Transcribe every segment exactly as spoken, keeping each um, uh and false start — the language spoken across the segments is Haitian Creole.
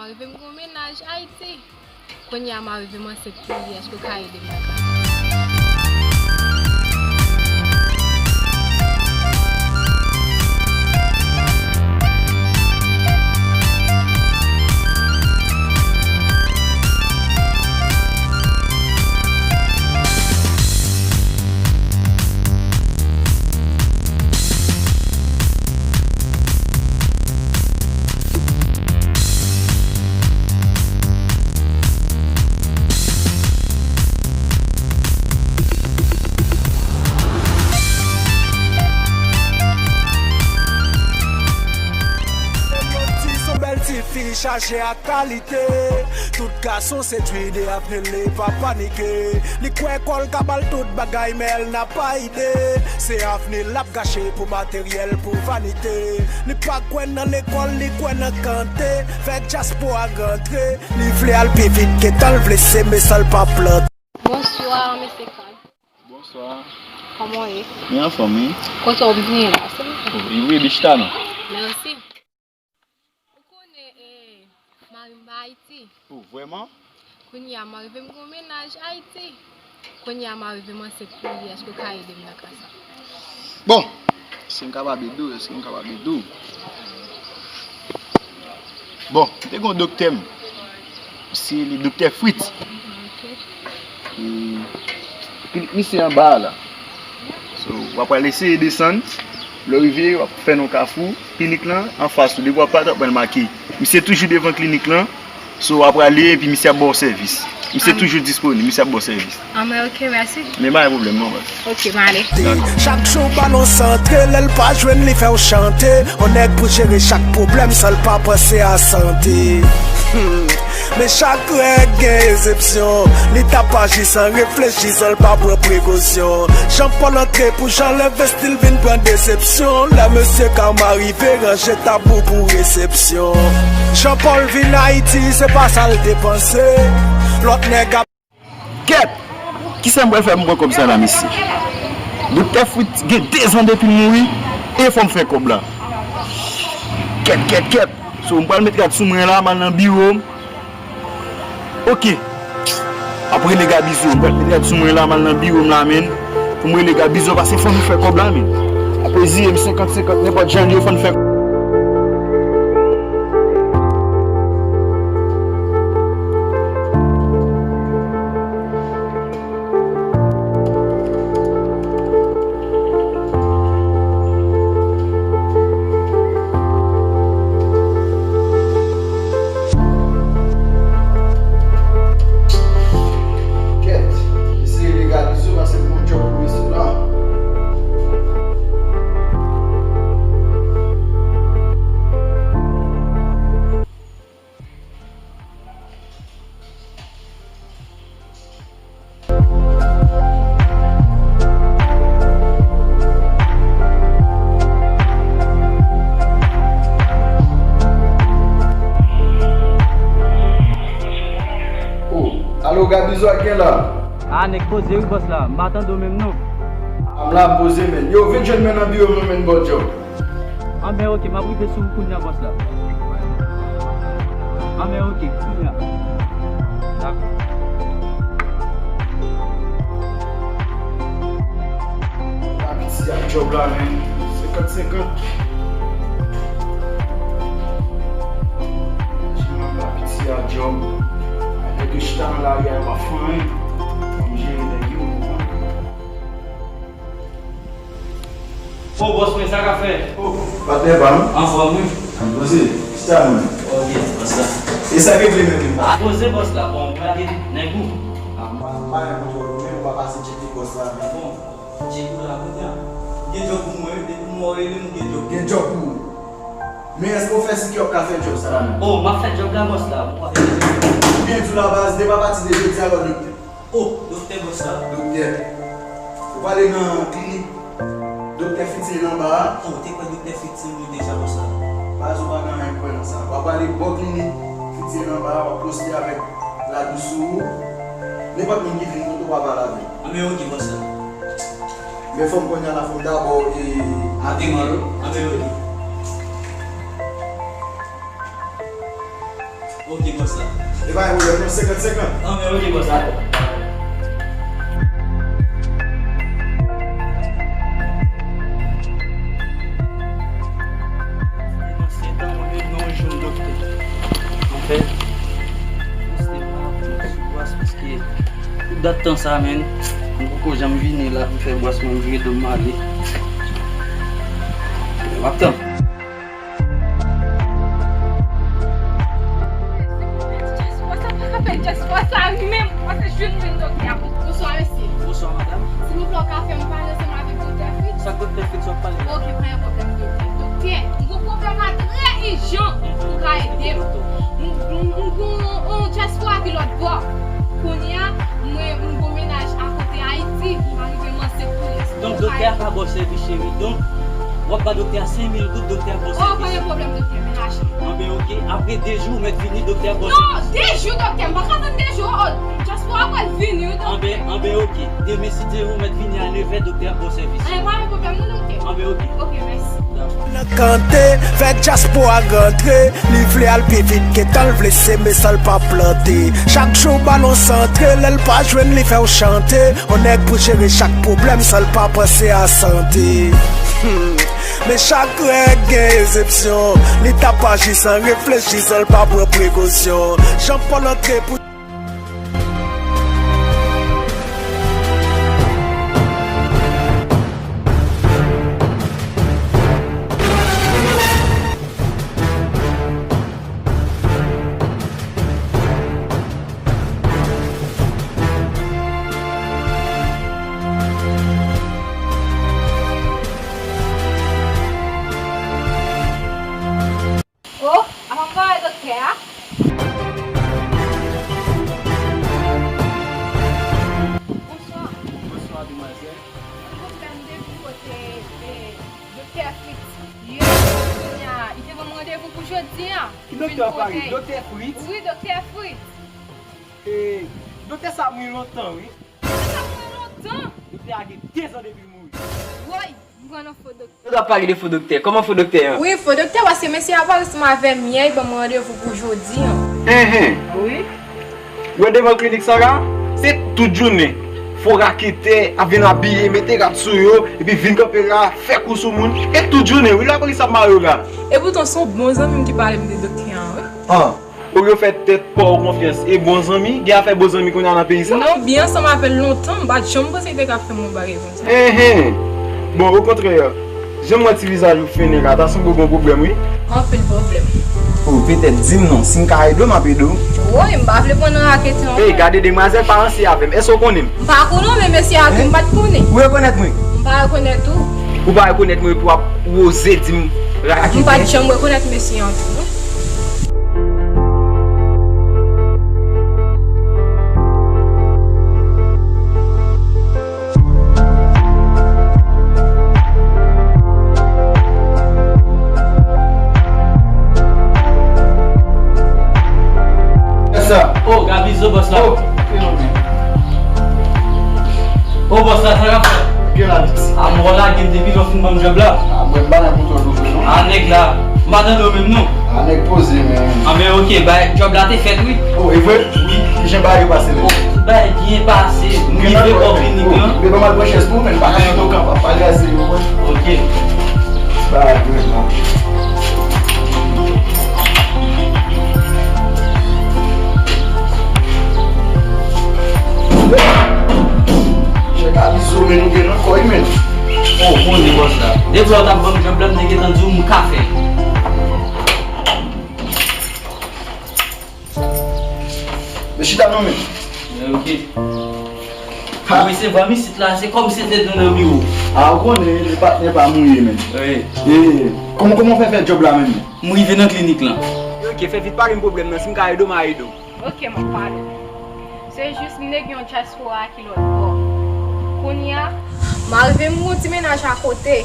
Rive m gen yon mennaj Ayiti. Kounye a m a rive m ansent pou li, èske w ka ede m nan ka sa? Ti son bèl ti fi chaje ak kalite. Tout gason sedwi de ap rele pa panike. Li kwè kò l ka ba l tout bagay, men l na pa ide. Se avni l ap gache pou materyèl, pou vanite. Li pa kwè nan lekòl, li kwè nan kante. Fè dyaspora rantre. Li vle al pi vit ke tan l vle seme san l pa plante. Bonswa, mesye Carl. Bonswa. Kòman w ye? Mwen anfòm, wi. Kote w vini la? Se mwen. Oh, wi, wi, bishta non. Mèsi. Ou konnen, eh, mari m pa Ayiti. Oh, vrèman? Kounye a, m a rive m gen yon mennaj Ayiti. Kounye a, m a rive m ansent pou li. Èske w ka ede m nan ka sa? Bon, èske m kapab ede w? Èske m kapab ede w? Bon, m te gen yon doktè m. Se li, doktè Fritz. Ok. E, klinik misye anba a la. So, w ap pral eseye desann. Lè w rive, w ap fè nan kafou klinik lan, anfas ou. Depi w ap pase, w ap wè l make. Misye toujou devan klinik lan. So, w ap prale epi misye ap ba w sèvis. Misye toujou disponib, misye ap ba w sèvis. Anmwey, ok, mèsi. Men pa gen pwoblèm non, baz. Ok, m ale. Dakò. Chak jou balon santre, lè l pa jwenn li fè w chante. On nèg pou jere chak pwoblèm san l pa panse a sante. Hmm. Men chak règ gen eksepsyon. Li t ap aji san reflechi, san l pa pran prekosyon. Jean Paul antre pou Jean Levestil vin pran desepsyon. Lè mesye Karma rive, ranje tabou pou resepsyon. Jean Paul vin Ayiti, se pa sa l te panse. Lòt nèg ap Kèt! Kisa m pral fè pou m pran kòb sa la, mesye? Doktè Fritz gen dezan depi l mouri, e fò m fè kòb la. Kèt, kèt, kèt! So, m pral met rad sou mwen la, m al nan biwo m. Ok. M ap rele Gabizo. M pral met rad sou mwen la, m al nan biwo m la, menn. Pou m rele Gabizo, paske fò nou fè kòb la, menn. Apre zire m senkant senkant, nenpòt jan l ye, fò n fè Kèt, eseye legalize w, pase m gon djòb pou mesye la. Oh, alo, Gabizo a gen la? A, nèg poze wi, bòs la. M pa tande w menm non. A, m la, m poze, menn. Yo, vin jwenn mwen nan biwo m non, menn, bò djòb. Anben, ok, m ap rive sou ou kounye a, bòs la. Anben, ok, kounye a. Dakò. Ba piti a djòb la, menn. Senkant senkant. Ba piti a djòb. Nèg yo chita nan lari a, yo pa fè anyen. Fò m jere nèg yo, ou konprann? O, bòs mwen, sa k ap fèt? O, patnè pa m. Anfòm, wi. Ann poze. Chita, mwen. Ok, bòs la. E sa k regle menm? A, poze, bòs la. Bon, mwen gade nèg ou. A, m pa, m pa gen kontwòl ou, men ou pa pase tcheke bòs la, men. Bon, tcheke ou la, kounye a. M gen djòb pou mwen, wi. Depi m wè w rele m, m gen djòb. Gen djòb pou ou. Men èske w fè si ke w ap ka fè djòb sa la menm? O, m ap fè djòb la, bòs la. Ou byen di w la, baz, depi apati de jodi a, lè w doktè. O, doktè bòs la. Doktè. Ou prale nan klinik doktè Fritz li anba a. O, ou te kwè doktè Fritz se mwen deja bòs la. Baz ou pa gen anyen pou wè nan sa. W ap prale bò klinik Fritz li anba a, w ap poste avèk Ladous ou. Nenpòt moun ki vin kote w pa pale avè l. Anben, ok, bòs la. Men fò m konnen la, fò m dabò, e, ademan yo. Anben, ok. Ok, E pa yon pwoblèm non, senkant senkant. An, men ok, bòs, dakò. Pandan se tan, mwen menm, non, jwenn doktè. Anfen, mwen se pa sou plas paske tout dat tan sa, menn, mwen poko janm vini la, m fè bwasman, m vire do m ale. M ap tann. Sa pa ka fè dyaspora sa menm, pase jwenn menm doktè a. Bonswa, mesye. Bonswa, madanm. Silvouplè, w ka fè m pale ansanm avèk doktè Fritz? Sa k doktè Fritz w ap pale la? Ok, pa gen pwoblèm, doktè. Doktè, m gon pwoblèm la trè ijan pou w ka ede m. M, m, m gon yon dyaspora ki lòt bò. Kounye a, mwen, m gon mennaj akote Ayiti, m arive m ansent pou li. Donk, doktè a ka ba w sèvis, cheri. Donk, w ap ba doktè a senk mil goud, doktè a ba w sèvis. Oh, pa gen pwoblèm, doktè, men lajan. Anben, ok. Apre de jou, ou mèt vini, doktè a ba w sèvis. Non, de jou, doktè, m pa ka tann de jou. Oh, dyaspora pral vini, wi, doktè. Anben, anben, ok. Demen, si Dye vle, ou mèt vini a nevè, doktè a ba w sèvis. Anben, pa gen pwoblèm, non, doktè. Anben, ok. Ok, mèsi. Nan kante, fè dyaspora rantre. Li vle al pi vit ke tan l vle seme san l pa plante. Chak jou balon santre, lè l pa jwenn li fè w chante. On nèg pou jere chak pwoblèm san l pa panse a sante. Hmm. Men chak règ gen eksepsyon. Li t ap aji san reflechi, san l pa pran prekosyon. Jan Pòl antre pou Oh, avan m pale doktè a. Bonswa. Bonswa, demwazèl. Silvouplè, m te vin kote, e, doktè Fritz yè, kounye a, li te ban m randevou pou jodi a. Ki doktè w ap pale? Doktè Fritz? Wi, doktè Fritz. E, doktè sa mouri lontan, wi. Doktè sa mouri lontan? Doktè a gen de zan depi l mouri. Woy, m pran nan fo doktè. Yo t ap pale de fo doktè. Kòman fo doktè an? Wi, fo doktè, paske mesye a pale ansanm avè m yè, li ban m randevou pou jodi an. Enhen. Wi. Wè devan klinik sa la, se tout jounen. Fo raketè ap vin abiye, mete rad sou yo, epi vin kanpe la, fè kou sou moun. E tout jounen, wi, lapolis ap mare yo la. E poutan, se yon bon zanmi m ki pale m de doktè an, wi. An. Olye w fè tèt pa w konfyans e bon zanmi, gen afè bon zanmi kounye a nan peyi sa? Non, m byen ansanm avè l lontan, m pa t janm panse li te ka fè m yon bagay konsa. Enhen! Bon, okontrè, jan m wè ti vizaj ou fennen la, ta sanble w gen yon pwoblèm, wi. Anpil pwoblèm. O, petèt, di m non, si m ka ede w, m ap ede w. Woy, m pa vle pran nan raketè ankò. Ey, gade demwazèl, pa ranse avè m. Èske w konnen m? M pa konnen w, men mesye a tou, m pa t konnen. Ou rekonèt mwen? M pa rekonèt ou. Ou pa rekonèt mwen epi w ap oze di m raketè? M pa t janm rekonèt mesye an tou, non. Sa. Oh, Gabizo, bòs la. Oh, ok, ok. Oh, bòs la, sa k ap fèt? Gen la, Dixi. A, m wè w lage m depi lè w fin ban m djòb la. A, mwen, m pa nan kontwòl nou vre, non. A, nèg la, m pa tande w menm, non. A, nèg poze, men. A, men ok, bay, djòb la te fèt, wi. Oh, e vre? Wi. Kijan bagay yo pase, menm? Oh, tout bagay byen pase. M rive bò klinik lan. Men ban m al pran chèz pou ou, men pa ka chita w kanpe ap pale a serye, ou konprann? Ok. Bagay, vre, non. Chèk a bizo, men nou gen nan kò, wi, men. Oh, konnen bòs la. Depi lè w t ap ban m djòb la, m te gentan di w m ka fè l. Men chita non, men. Men ok. Ha. Mwen se vwam isit la, se kòm se te nou nan biwo. A, ou konnen, le patnè pa mouye, men. Wi. E, kòman, kòman w fè fè djòb la menm? M rive nan klinik lan. Ok, fè vit, pa gen pwoblèm nan. Si m ka ede w, m a ede w. Ok, m ap pale w. Se jis m te gen yon dyaspora ki lòt bò. Kounye a, m arive m gon ti mennaj akote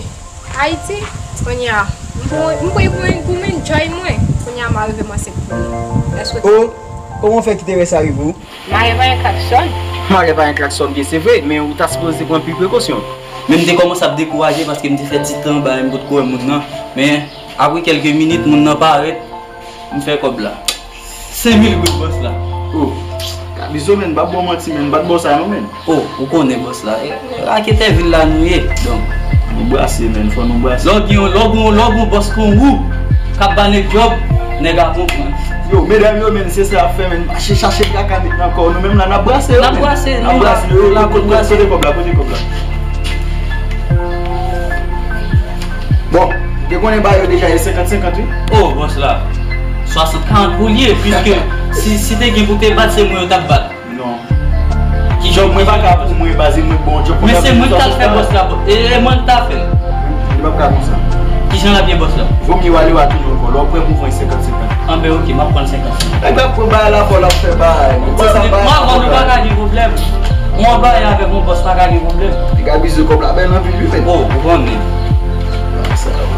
Ayiti. Kounye a, m pou, m pran pou, pou m enjoy mwen. Kounye a, m arive m ansent pou li. Èske w te... Oh, kòman w fè ki te wè sa rive w? Mare pa gen klaksòn. Mare pa gen klaksòn, byen se vre, men ou ta sipoze pran pil prekosyon. Men m te kòmanse ap dekouraje paske m te fè ti tan bagay m potko wè moun nan. Men apre kèlke minit, moun nan parèt, m fè kòb la. Senk mil goud, bòs la. Oh, Gabizo, men, m p ap ba w manti, men, m pa t ba w sa non, men. Oh, ou konnen, bòs la. E, e raketè vil la nou ye, donk. Nou brase, men, fò nou brase. Lè w gen yon, lè w gen yon, lè w gen yon bòs kon ou k ap ba nèg djòb, nèg ap konprann. Yo, medam yo, men, se sa y ap fè, men, mache chache kaka met nan kò nou, menm la n ap brase yo, men. N ap brase, n ap brase yo, la, kote, kote, kote kòb la, kote kòb la. Bon, te konnen ba yo deja e senkant senkant, wi. Oh, bòs la. Swasant karant pou l ye, piske si, si te gen pou te bat, se mwen yo t ap bat. Non. Kijan mwen pa ka pou mwen baze mwen bon djòb. Men se mwen ki t al fè bòs la, bò- e, e mwen ki t al fè l. Li p ap ka konsa. Kijan l ap ye bòs la? Vomye w ale w a tounen ankò. Lè w prè pou vann senkant senkant. Anben, oke, m ap pran senkant senkant. Nèg la pran bagay la, fò l ap fè bagay. Se sa bagay la. Mwen avè w, nou pa ka gen pwoblèm. Mwen bagay avè w, bòs pa ka gen pwoblèm. Gabizo, kòb la bèl anpil, wi, men. Oh, ou konnen. Sa, wi.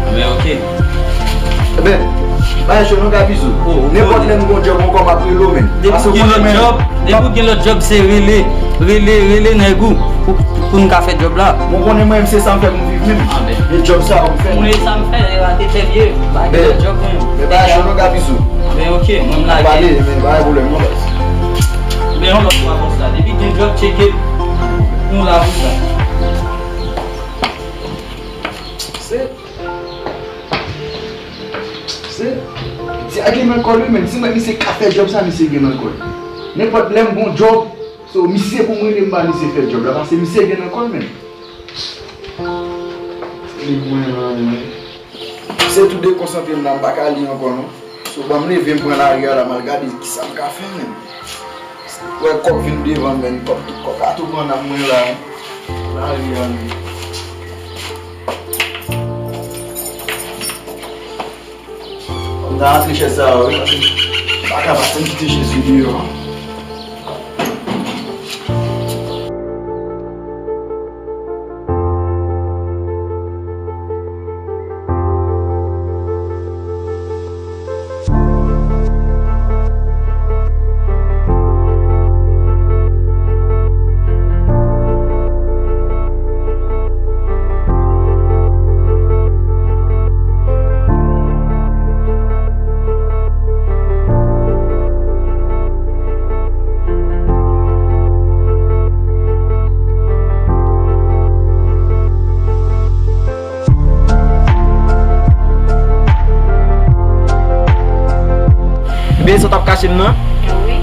Anben, oke. Enben, pa enche non, Gabizo. Oh, ou konnen. Nenpòt lè m gon djòb ankò, m ap rele w, men. Depi w gen lòt djòb, depi w gen lòt djòb, se rele, rele, rele nèg ou pou, pou n ka fè djòb la. Bon, konnen mwen, se sa m fè pou m viv menm. Anben. E djòb sa, ou fè. Mwen, e sa m fè, e raketè m ye. Pa gen lòt djòb, mwen. Men pa enche non, Gabizo. Men oke, mwen m lage. Pale, men pa gen pwoblèm non, baz. Men yon lòt fwa konsa, depi gen djòb, tcheke. Nou la pou sa. Se Se, misye a gen nan kò l, wi, men. Si m wè misye ka fè djòb sa, misye gen nan kò l. Nenpòt lè m gon djòb, so, misye pou m rele m ba misye fè djòb la, paske misye gen nan kò l, men. Li mwen la, men. Se tou dekonsantre m la, m pa ka li ankò, non. So, ban m leve, m pran lari a la, m al gade kisa m ka fè, men. Wè, kòb vin devan, men. Kòb, kòb ka tou pran nan mwen la, wi. Lari a, men. Fò m ta rantre chèz sa a, wi, paske m pa ka pa fè m kite chèz yo deyò. Ebyen, sa w t ap kache m nan? Wi.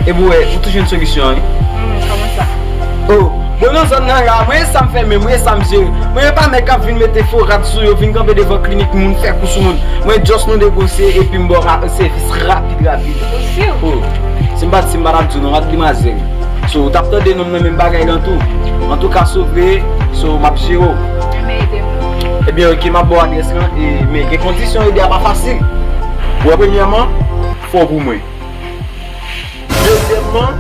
Epi w wè, ou tou jwenn solisyon an, wi. Hmm, kòman sa? Oh, bon, nan zòn nan la, mwen, e sa m fè menm, mwen, e sa m jere. Mwen, e pa nèg k ap vin mete fo rad sou yo, vin kanpe devan klinik moun, fè kou sou moun. Mwen, just nou negosye, epi m ba w ra-, sèvis rapid, rapid. Ou si? Oh, si m pa t, si m pa t ap di w non, m ap di mazèl. So, ou t ap tande non m nan menm bagay lan tou. Antouka, si w vle, so, m ap jere w. Ebyen, ede m non. Ebyen, oke, m ap ba w adrès lan, e, men gen kondisyon, ede a pa fasil. Ou wè, premyèman, fò w pou mwen. Dezyèmman,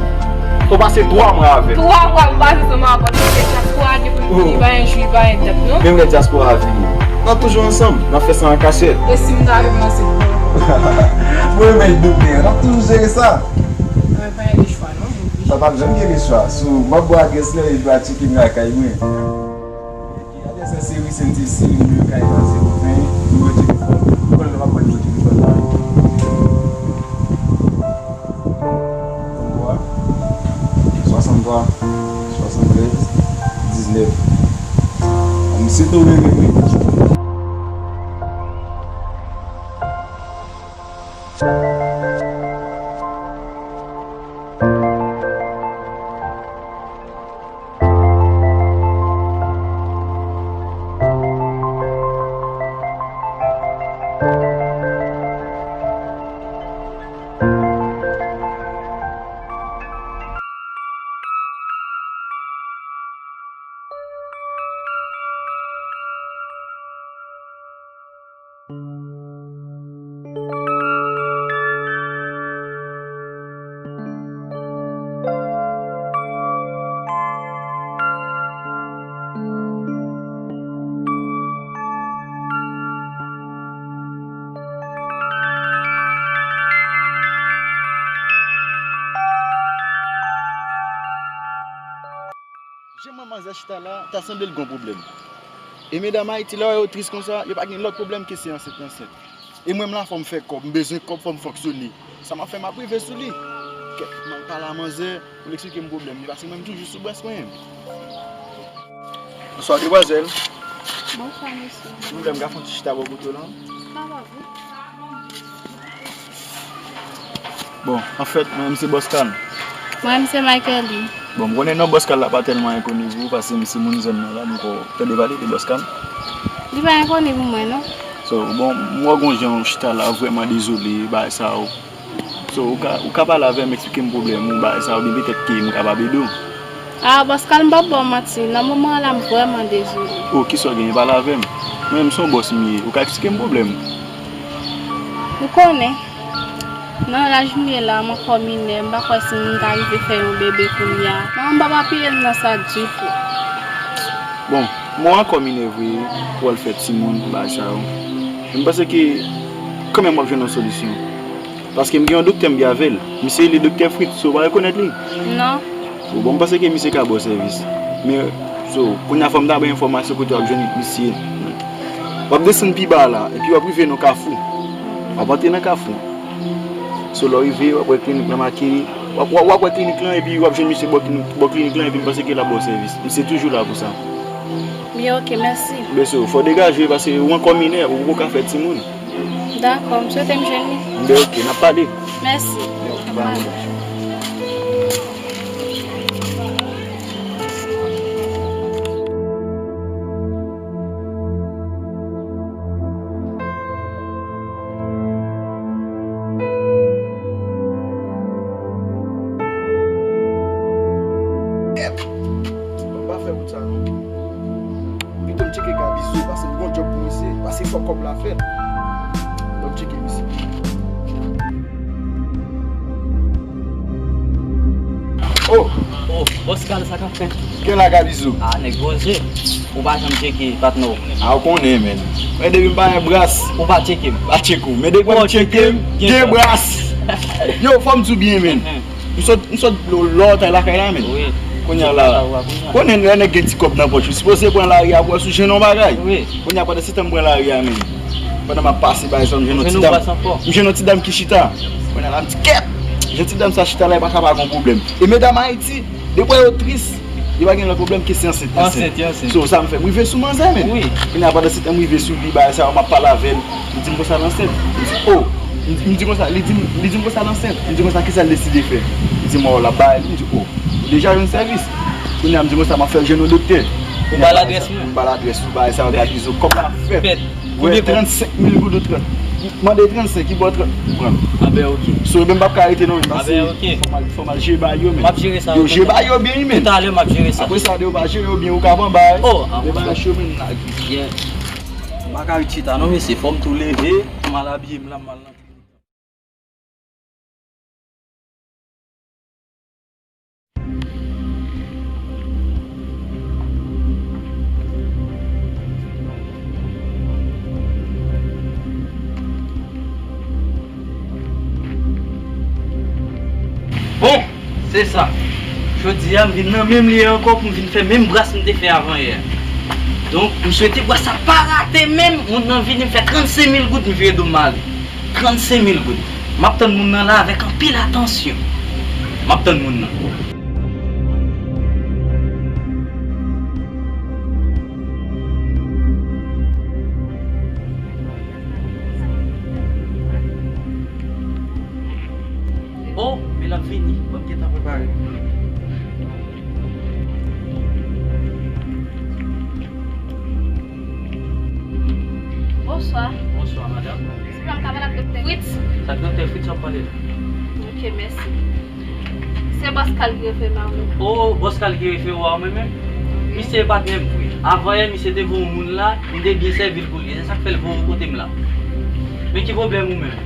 fò w pase twa mwa avè m. Twa mwa, m pase ansanm avè w, paske dyaspora gen pou li pa gen jou, li pa gen dat, non? Menm lè dyaspora a vini, n ap toujou ansanm, n ap fè sa an kachèt. E si m ta vin nan se pou mwen? Mwen menm, doktè, n ap toujou jere sa. Mwen pa gen lechwa, non. Sa p ap janm gen lechwa. So, m ap ba w adrès lan, epi w a tcheke m lakay mwen. Epi adrès lan se ri Sent Sesi, nimewo katrevennsenk, nimewo telefòn. Ou konnen lè m ap pran nimewo telefòn la. Swasanntwa, swasanntwa, swasanntrèz, diznèf. Misye tou rele wi. Jan manzè chita la, ta sanble l gon pwoblèm. E medam Ayiti, lè w wè yo tris konsa, yo pa gen lòt pwoblèm ke se ansent, ansent. E mwen, m la, fò m fè kòb, m bezwen kòb, fò m fonksyone. Sa m ap fè, m ap rive sou li. Kèt, m al pale a manzè pou l eksplike m pwoblèm li, paske mwen, m toujou sou bwès mwen. Bonswa, demwazèl. Bonswa, mesye. Silvouplè, m ka fè yon ti chita bò kote w la? Sa va, wi. Bon, anfèt, mwen menm se Bòs Kal. Mwen menm se Michael Lee. Bon, m konnen non Bòs Kal la pa tèlman enkoni pou ou, paske m se moun zòn nan la, m ko tande pale de Bòs Kal. Li pa enkoni pou mwen, non. So, bon, m wè gon jan w chita la, vrèman dezole, bagay sa yo. So, ou ka, ou ka pale avè m, eksplike m pwoblèm ou, bagay sa yo, oubyen petèt ke m kapab ede w. Ah, Bòs Kal, m p ap ba w manti, nan moman an la, m vrèman dezole. Oh, kisa w genyen, pale avè m. Mwen menm se yon bòs m ye, ou ka eksplike m pwoblèm ou. Ou konnen, nan laj m ye la, m ankò minè, m pa kwè si m ta rive fè yon bebe kounye a. Manman m p ap apiye m nan sa ditou. Bon, mwen ankò minè vre, pou al fè timoun, bagay sa yo. Men m panse ke, kanmenm w ap jwenn yon solisyon. Paske m gen yon doktè m gen avè l. Misye rele Doktè Fritz, so w pa rekonèt li? Non. Bon, bon, m panse ke misye ka ba w sèvis. Men, so, kounye a fò m ta ba w enfòmasyon kote w ap jwenn misye. W ap desann pi ba la, epi w ap rive nan kafou. W ap antre nan kafou. So, lè w rive, w ap wè klinik lan make. W ap, w ap, w ap wè klinik lan, epi w ap jwenn misye bò klinik, bò klinik lan, epi m panse ke l ap ba w sèvis. Misye toujou la pou sa. Byen, oke, mèsi. Byen si, fò w degaje w, paske ou ankò minè, ou poko ka fè timoun. Dakò, m swete m jwenn li. Byen, oke, n ap pale. Mèsi. Byen, oke, bye. Bon, m pa fè wout sa, non. Pito m tcheke Gabizo, paske m gon djòb pou misye, paske fò kòb la fèt. Bon, m tcheke misye. Oh! Oh, Bòs Kal, sa k ap fèt? Kè la, Gabizo? Ah, nèg poze. Ou pa janm tcheke patnè w. Ah, ou konnen, men. Men depi m pa gen bras. Ou pa tcheke m. Pa tcheke w. Men depi m tcheke m, gen bras. Yo, fò m di w byen, men. M sot, m sot lòtay lakay la, men. Wi. Kounye a la. Konnen lè nèg gen ti kòb nan pòch, ou sipoze pran lari a pou wè si w jwenn yon bagay. Wi. Kounye a pandan se tan m pran lari a, men. Pandan m ap pase bay sa, m jwenn yon ti dam. M jwenn yon ti dam ki chita. Kounye a la, m di, kèt! Jan ti dam sa chita la, e pa ka pa gon pwoblèm. E medam Ayiti, depi yo tris, yo pa gen lòt pwoblèm ke se ansent, ansent. Ansent, ansent. So, sa m fè, m rive sou manzè, men. Wi. Kounye a pandan se tan m rive sou li, bagay sa yo, m ap pale avè l. Li di m konsa l ansent. M di, oh. M di, m di konsa, li di m, li di m konsa l ansent. M di konsa, kisa l deside fè? Li di m, oh, l ap bay li. M di, oh, ou deja jwenn sèvis. Kounye a, m di konsa, m ap fè l jwenn yon doktè. Ou ba l adrès mwen? M ba l adrès ou, bagay sa yo, Gabizo, kòb la fèt. Fèt. Wè, trannsenk mil goud ou trant. Mande trannsenk, li ba w trant, ou pran. Ah ben, oke. So, men m p ap ka rete non, men, paske fò m al, fò m al jere bagay yo, men. M ap jere sa. Yo, jere bagay yo byen, wi, men. Talè, m ap jere sa. Apre sa, de ou pa jere yo byen, ou ka pran bagay. Oh, ah, men bagay cho, men, la. Yeah. M pa ka ret chita non, mesye, fò m tou leve, m al abiye m la, m al nan klinik. Bon, se sa. Jodi a, m vin nan menm lye ankò pou m vin fè menm bras m te fè avan yè. Donk, m swete bras sa pa rate menm, moun nan vini, m fè trannsenk mil goud, m vire do m ale. Trannsenk mil goud. M ap tann moun nan la avèk anpil atansyon. M ap tann moun nan. Oh, men l ap vini. Bon, m gentan prepare. Bonswa. Bonswa, madanm. Silvouplè, m ka pale ak Doktè Fritz? Se ak Doktè Fritz w ap pale la. Ok, mèsi. Se Bòs Kal ki refere m a ou. Oh, Bòs Kal ki refere w a mwen menm? Wi. Misye e patnè m vre. Avan yè, misye te voye yon moun la, m te byen sèvi l pou li. Se sa k fè l voye w kote m la. Men ki pwoblèm ou menm?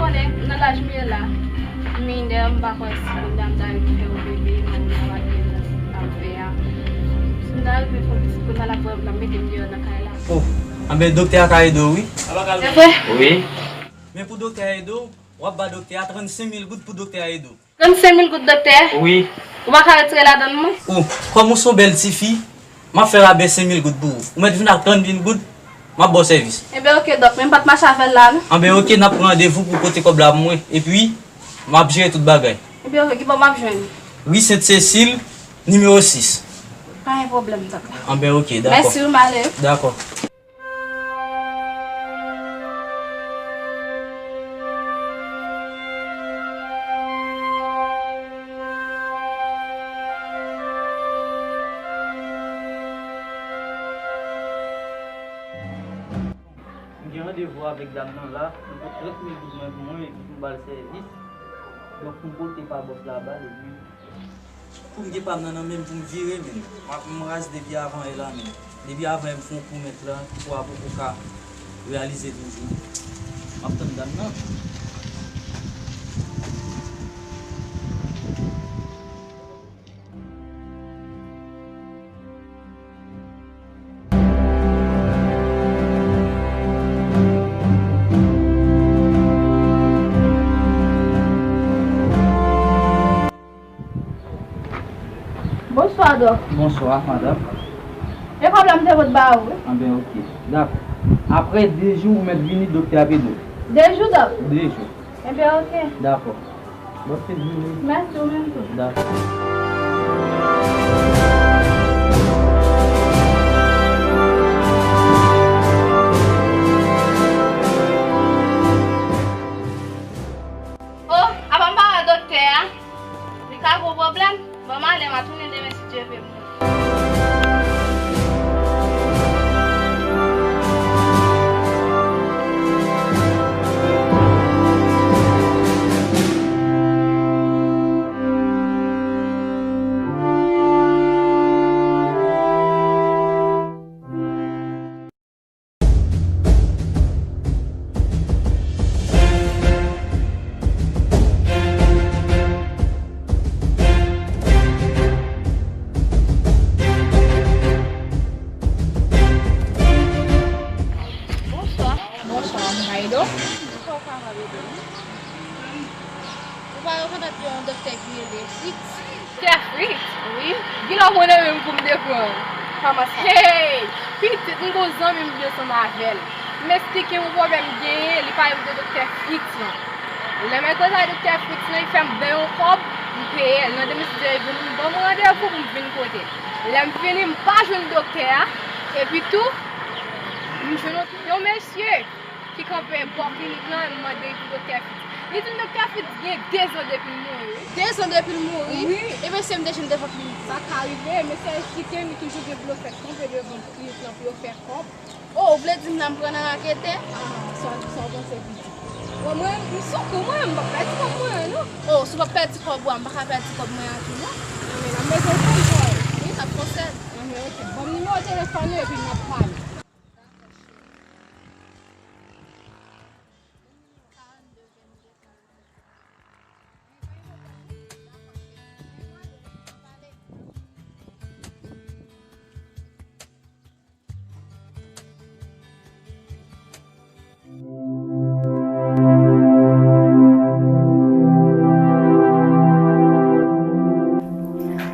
Konnen, nan laj m ye la, m minè, m pa kwè si kounya m ta rive fè yon bebe, manman m ap gen nan sa m fè a. Si m ta rive fè yon pitit kounya l ap pran m, l ap mete m deyò nan kay la. Oh, anben doktè a ka ede w, wi. Se vre? Wi. Men pou doktè a ede w, w ap ba doktè a trannsenk mil goud pou doktè a ede w. Trannsenk mil goud, doktè? Wi. Ou pa ka retire ladan l, non? Ou, kòm ou se yon bèl tifi, m ap fè rabè senk mil goud pou ou. Ou mèt vin ak trannsenk mil goud, M ap ba w sèvis. Enben, oke, dòk, men m pa t mache avè l la, non. Anben, oke, n ap pran randevou pou pote kòb la pou mwen. Epi, m ap jere tout bagay. Enben, oke, ki bò m ap jwenn? Ri Sent Sesil, nimewo sis. Pa gen pwoblèm, dòk. Anben, oke, dakò. Mèsi, wi, m ale. Dakò. M gen randevou avèk dam nan la, li pot trant mil goud mwen pou mwen, epi pou m ba l sèvis. Donk, pou m pote pa bòs la ba l, epi pou m gen pa m nan nan men m pou m vire, men. M ap, m raz depi avan yè la, men. Depi avan yè m fè yon pwomès la, ki poko ka reyalize toujou. M ap tann dam nan. Bonswa, dòk. Bonswa, madanm. E kòb la m te pot ba ou, wi. Anben, oke. Dakò. Apre de jou, ou mèt vini, doktè ap ede w. De jou, dòk? De jou. Enben, oke. Dakò. Bon, se vini. Mèsi, ou menm tou. Dakò. Oh, apa m pa wè doktè a? Li ka gwo pwoblèm. Bon, m ale, m a tounen demen si Dye vle. Bonswa. Bonswa, m ka ede w? Kòman w kapab ede m? Ou pa rekonèt yon doktè ki rele Fritz? Doktè Fritz? Wi. Kilè w konnen menm pou m te pran? Kòman sa? Hey! Pitit, m gon zanmi m vin ansanm avè l. M esplike yon pwoblèm m genyen, li pale m de doktè Fritz lan. Lè m al koze ak doktè Fritz lan, li fè m bay yon kòb, m peye l. Nan demen si Dye vle, m ban m randevou pou m vin kote l. Lè m vini, m pa jwenn doktè a. Epi tou, m jwenn yon, yon mesye ki kanpe bò klinik lan, m mande pou doktè Fritz. Li di m doktè Fritz gen de zan depi l mouri, wi. De zan depi l mouri? Wi. E mesye m te jwenn devan klinik la. Sa ka rive, mesye a kite m, li toujou gen blofè kanpe devan klinik lan pou yo fè kòb. Oh, ou vle di m la m pran nan raketè? Ah, sa, sa w panse pitit? Bon, mwen, m sou kou mwen, m p ap pèdi kòb mwen an, non. Oh, si w p ap pèdi kòb ou a, m pa ka pèdi kòb mwen an tou, non. Non, men la, m bezwen konn sa w ye. Wi, sa t konsèy. Non, men oke. Ban m nimewo telefòn ou epi n ap pale.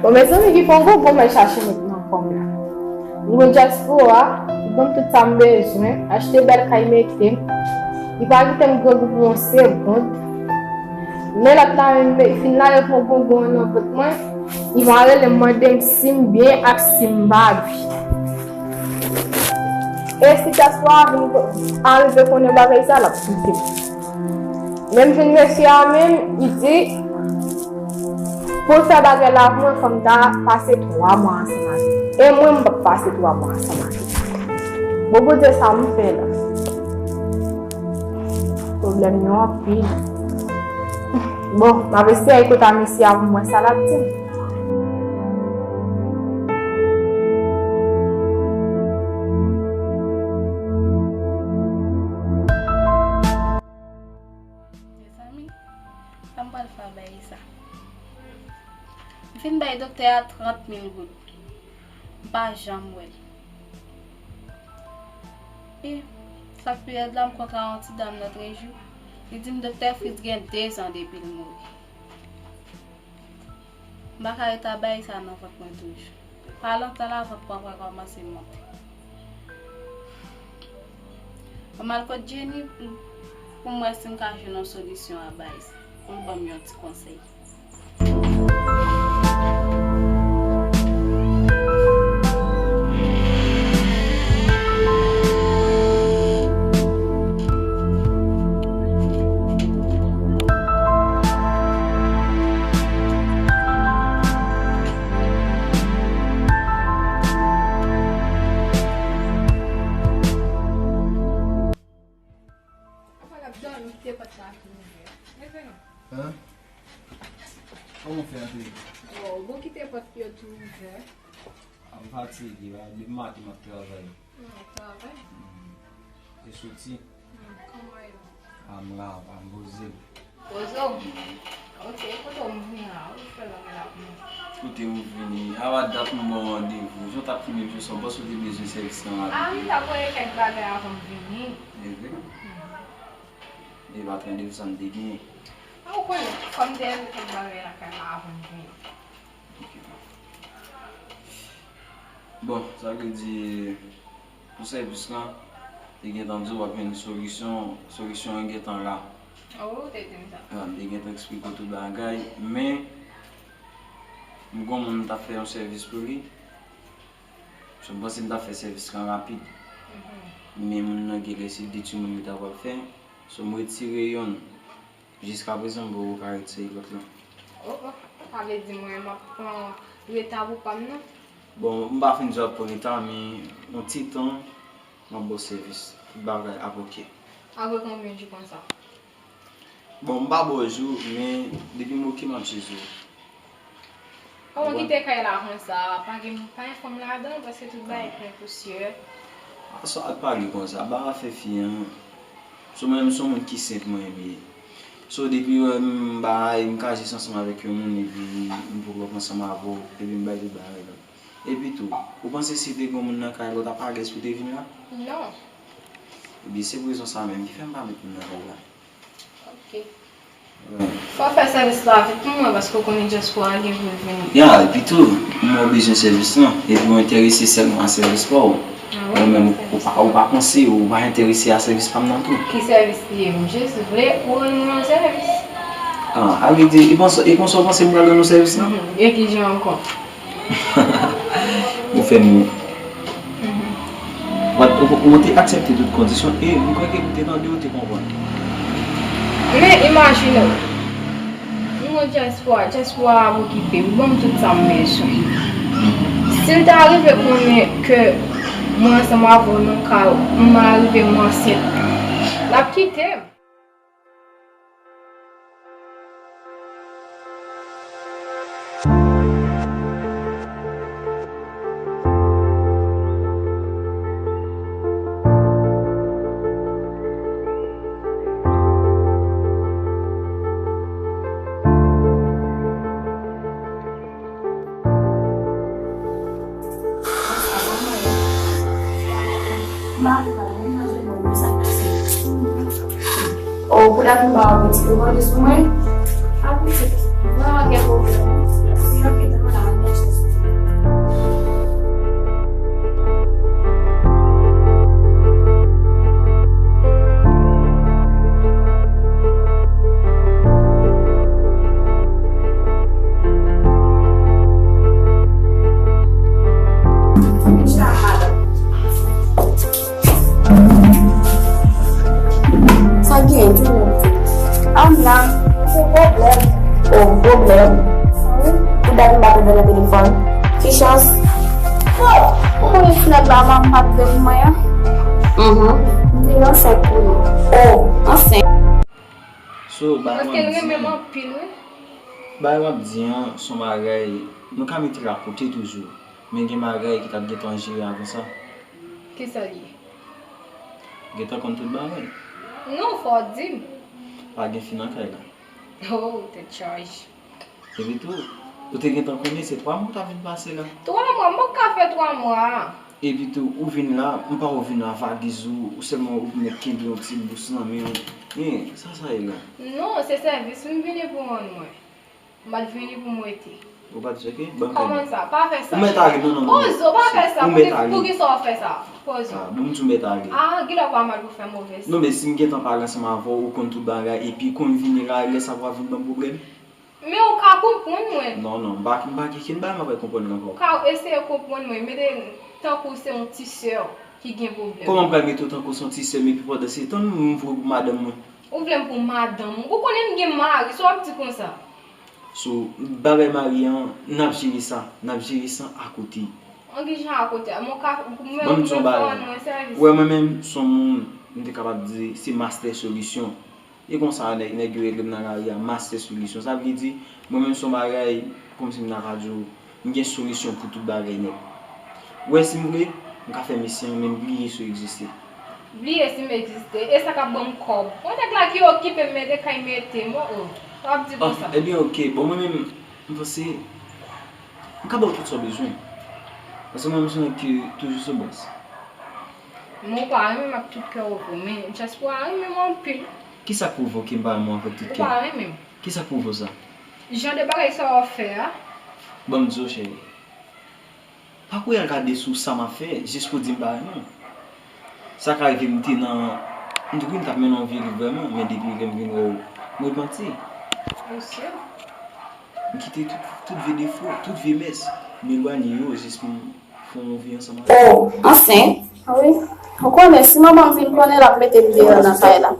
Bon, mezanmi, ki kongo bon mwen chache met nan kò m la. Mwen dyaspora, li ban m tout sa m bezwen, achte bèl kay mete m. Li pa kite m grangou pou yon segond. Men lòt la menm, li fin lage pran bonbon an nan vant mwen, li pa rele m mande m si m byen ak si m pa byen. E si dyaspora vin ko-, arive konnen bagay sa, l ap kite m. Menm jan mesye a menm, li di, pou l fè bagay la pou mwen, fò m ta pase twa mwa ansanm ak li. E mwen, m p ap pase twa mwa ansanm ak li. Bon, Bondye, sa m fè la? Pwoblèm yo anpil. Bon, m ap eseye kote a mesye a pou m wè sa l ap di m. Mezanmi, sa m pral fè ak bagay sa? M fin bay doktè a trant mil goud. M pa janm wè l. E sa k pi rèd la, m kontre a yon ti dam lòtrejou. Li di m doktè Fritz gen de zan depi l mouri. M pa ka rete ak bagay sa nan vant mwen toujou. Pa lontan la, vant mwen pral kòmanse monte. Mwen al kot Jenny pou, pou m wè si m ka jwenn yon solisyon a baz, pou l ban m yon ti konsèy. Apa l ap dòmi, kite pòt la tou ouvè. Leve non. Hein? Kòman w fè antre? Oh, bon, kite pòt yo tou ouvè. A, m fatige, la, depi maten m ap travay. Hmm, travay? Hmm. E soti? Hmm, kòman yo? A, m la, a, m poze m. Poze w? Ok, kote w m vini la? Ou fè lòt la pou mwen. Kote m vini? Apa dat m ba w randevou. Jan w t ap kenbe m sou sa, m panse w te bezwen sèvis lan rapid. A, m t ap voye kèk bagay avan m vini. E vre? Hmm. E pa t randevou sa m te genyen. A, ou konnen, fò m te regle kèk bagay lakay la avan m vini. Ok. Bon, sa vle di, pou sèvis lan, te gentan di w w ap jwenn solisyon, solisyon an gentan la. Oh, ou te di m sa. A, m te gentan eksplike w tout bagay, men m gon moun m t ap fè yon sèvis pou li. So, m panse m t ap fè sèvis lan rapid. Mhm. Men moun nan gen lè se de timoun li ta pral fè. So, m retire youn. Jiskaprezan, m poko ka retire lòt lan. Oh, oh. Sa vle di mwen, m ap pran reta pou pa m nan? Bon, m pa fin di w ap pran reta, men yon ti tan, m ap ba w sèvis. Tout bagay ap ok. Apre konbyen jou konsa? Bon, m pa ba w jou, men depi m ok, m ap jezi w. Kòman kite kay la konsa? Pa gen, pa gen fanm ladan, paske tout bagay plen pousyè. A, sa w ap pale konsa, ba afè fi an. So, mwen menm, se yon moun ki senp mwen ye. So, depi w wè m bay, m ka jis ansanm avèk yon moun, epi m poko ansanm avè w, epi m bay tout bagay la. Epi tou, ou panse si te gen moun nan kay la, w t ap alèz pou te vin la? Non. Ebyen, se pou rezon sa menm ki fè m pa met moun nan kay la. Ok. Fò w fè sèvis la vit pou mwen, paske w konnen dyaspora gen pou l vini. Ya, epi tou, mwen bezwen sèvis lan, epi w enterese sèlman a sèvis pa w. Ah, wi. Ou menm, ou pa, ou pa panse, ou pa enterese a sèvis pa m nan tou. Ki sèvis li ye? M jis vle ou rann mwen yon sèvis. Ah, a vle di, e konsa, e konsa w panse m pral rann ou sèvis lan? Mhm. E ki jan ankò? Ou fè m. Ou, ou, ou te aksepte tout kondisyon e m kwè ke m te tande ou te konprann. Men imajine w, m nan dyaspora, dyaspora ap okipe m, ban m tout sa m bezwen. Si l ta rive konnen ke mwen ansanm avè w nan kay ou, m arive m ansent, l ap kite m. Oh, pou dat m pa wè pitit ou mande sou mwen? A pitit, vrèman gen pwoblèm. Si yo kite mwen la, mwen chèche. Sa gen, di nou. Ann la, se pwoblèm. Oh, pwoblèm. Wi. Pou dat m pa t ouvè nan telefòn. Ki chans. Oh, ou konnen fenèt la, manman m pa t ouvè pou mwen an. Mhm. M te ansent pou li. Oh, ansent. So, bagay m ap di an, bagay m ap di an, se yon bagay, nou ka mete l akote toujou. Men gen bagay ki t ap gentan jere avan sa. Kisa l ye? Gentan konn tout bagay. Non, fò w di m. Pa gen fi nan kay la. Oh, tèt chaje. Epi tou, ou te gentan konnen se twa mwa w t ap vin pase la. Twa mwa? M poko ka fè twa mwa a. Epi tou, ou vin la, m pa wè w vin la valiz ou, ou sèlman ou mèt kenbe yon ti bous nan men w. Hein, sa sa ye la? Non, se sèvis m vini pou rann mwen. M pa t vini pou m rete. Ou pa t cheke? Ban m fè. Kòman sa? Pa fè sa. Ou mèt ale, non, non, non. Pozo, pa fè sa. Ou mèt ale. Poukisa w fè sa? Pozo. Ah, bon, m di w mèt ale. Ah, genlè w pa mal pou fè move siy. Non, men si m gentan pale ansanm avè w, ou konn tout bagay, epi konn vini la, lè sa w ap vin ban m pwoblèm. Men ou ka konprann mwen. Non, non, m pa, m pa gen kenn bagay m ap konprann ankò. Ou ka eseye konprann mwen, mete tankou se yon ti sè w ki gen pwoblèm. Kòman m pral mete w tankou se yon ti sè m, epi pandan se tan m vre pou madanm mwen? Ou vle m pou madanm ou? Ou konnen m gen mari, sa w ap di konsa? So, bagay mari an, n ap jere sa, n ap jere sa akote. An ki jan akote a? Mwen ka, mwen, ban m di yon bagay. Ou wè, mwen menm, se yon moun, m te kapab di, se mastè solisyon. E konsa, nèg, nèg yo rele m nan lari a, mastè solisyon. Sa vle di, mwen menm, se yon bagay, kòmsi m ta ka di w, m gen solisyon pou tout bagay nèt. Ou wè, si m vle, m ka fè misyon an, men m bliye si w egziste. Bliye si m egziste. E sa k ap ban m kòb. Yon nèg la ki okipe m mete kay mete m, o, o. W ap di konsa. Ah, ebyen, oke. Bon, mwen menm, m panse, m ka ba w tout sa w bezwen. Paske mwen menm, se yon nèg ki toujou sou baz. Men w pa renmen m ak tout kè w vre. Men dyaspora renmen m anpil. Kisa k pwouve w ke m pa renmen w avèk tout kè? Ou pa renmen m. Kisa k pwouve w sa? Jan de bagay sa w ap fè a. Ban m di w, cheri. Pa kouri al gade sou sa m ap fè, jis pou di m pa renmen w. Sa ka rive m te nan, m te kwè m t ap mennen yon vye liv vrèman, men depi lè m vin wè w, m repanti. Mesye. M kite tout, tout vye defo, tout vye mès. M elwanye yo jis pou m fè yon vi ansanm avè w. Oh, ansent? Wi. Ou konnen, si manman m vin konnen, l ap mete m deyò nan kay la.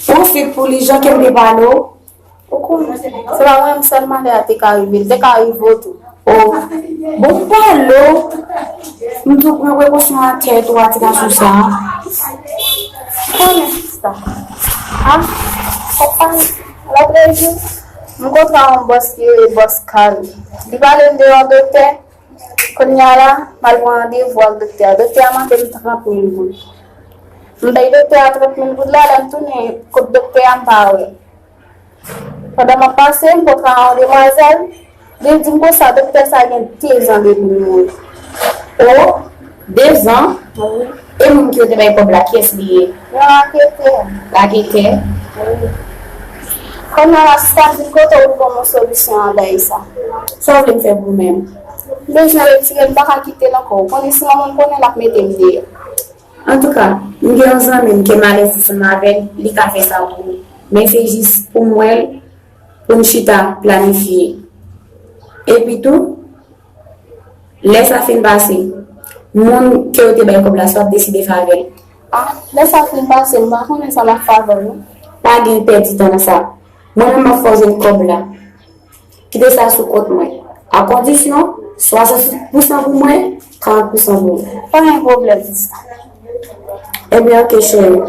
Pwofit pou li, jan ke m te pale w. Ou konnen, se pa mwen menm sèlman lè a te ka rive, li te ka rive w tou. Oh, bon, m pale w. M tou pran prekosyon ak kè tou a ti gason sa. Konnen sa. A, kòk pa lòt jou, m kontre a yon bòs ki rele bòs Kari. Li pale m de yon doktè. Kounye a la, m al pran randevou ak doktè a. Doktè a mande m trant mil goud. M bay doktè a trant mil goud la, lè m tounen kot doktè a, m pa wè l. Pandan m ap pase, m kontre a yon demwazèl. Li di m konsa, doktè sa gen dezan depi l mouri. O, dezan? Wi. E moun ki yo te bay kòb la, kiyès li ye? Yon raketè. Raketè? Wi. Kounye a la, sista, di m kote w pou ban m yon solisyon anba sa. Sa w vle m fè pou ou menm? M bezwen retire l, m pa ka kite l ankò. Ou konnen si manman m konnen, l ap mete m deyò. Antouka, m gen yon zanmi m ke m alèz ansanm avè l, li ka fè sa pou ou. Men se jis pou m wè l, pou n chita planifye. Epi tou, lè sa fin pase, moun ke w te bay kòb la, si w ap deside fè avè l. A, lè sa fin pase, m pa konnen sa m ap fè avè l, non. Pa gen pèdi tan nan sa. Mwen menm, m ap fè w jwenn kòb la. Kite sa sou kont mwen. A kondisyon, swasant pousan pou mwen, karant pousan pou ou. Pa gen pwoblèm, sista. Ebyen, oke, cheri.